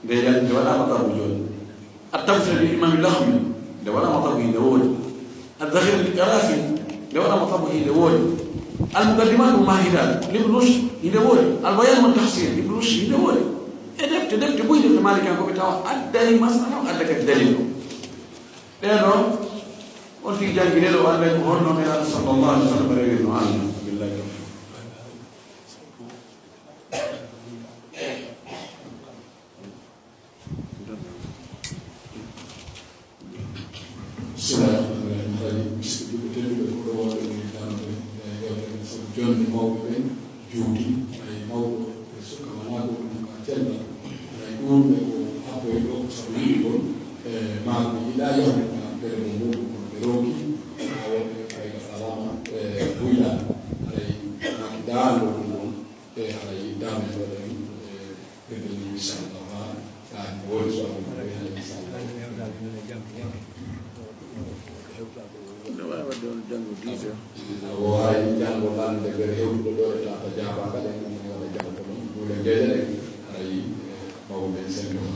nde yalti, nde waɗaama tabu jooni. At-Tabsira lil Imam Lakhmi, nde waɗaama tabu hinde woodi. Ad-Dhakhira lil Qarafi, nde waɗaama tabu hinde woodi. Al-Muqaddimat al Mumahidat, Ibn Rushd, hinde woodi. Al-Bayan wa Tahsin, Ibn Rushd, hinde woodi. E defte, defte buy, defte Maalikiyankooɓe tawa adday masala, adda kadi dalil o. Ɗee ɗoo, on tigi janngi ɗee ɗoo, o annday ko honno Nelaaɗo sallallahu alaihi wasallam rewirno Allah. Billahi tawfiq. Bismillahirrahmanirrahim. Haray, musidɓe tedduɓe, ko ɗoo wonɓe min darnde, e, yewtere, sabu jonde mawɓe ɓen juuti, ay mawɗo e suka wonaa ko ɗum ka cellal. Haray ɗum ɓe ko habboy ɗo, ko sabu yiɗugol, e, maa ko yiɗaa yahde ka ɓerɗe muuɗum, kono ɓe rooki, haa wonɓe kay ka salaama, e, buyɗaa. Haray, maaki daal ɗo ɗum ɗon, e, haray dame ɗo ɗen, e, Ɓe ɓe ni, inchallah, ha, ha, woni so aɓe mbaɗi hannde, inchallah. No waawi waɗde on janngo dix heures. O waawi janngo lande ɓe hewtude ɗo e tata jaaba kala en ɗum wona janngo ɗum. Ɗum en jeeje ɗen, haray, e, mawɓe en sendo.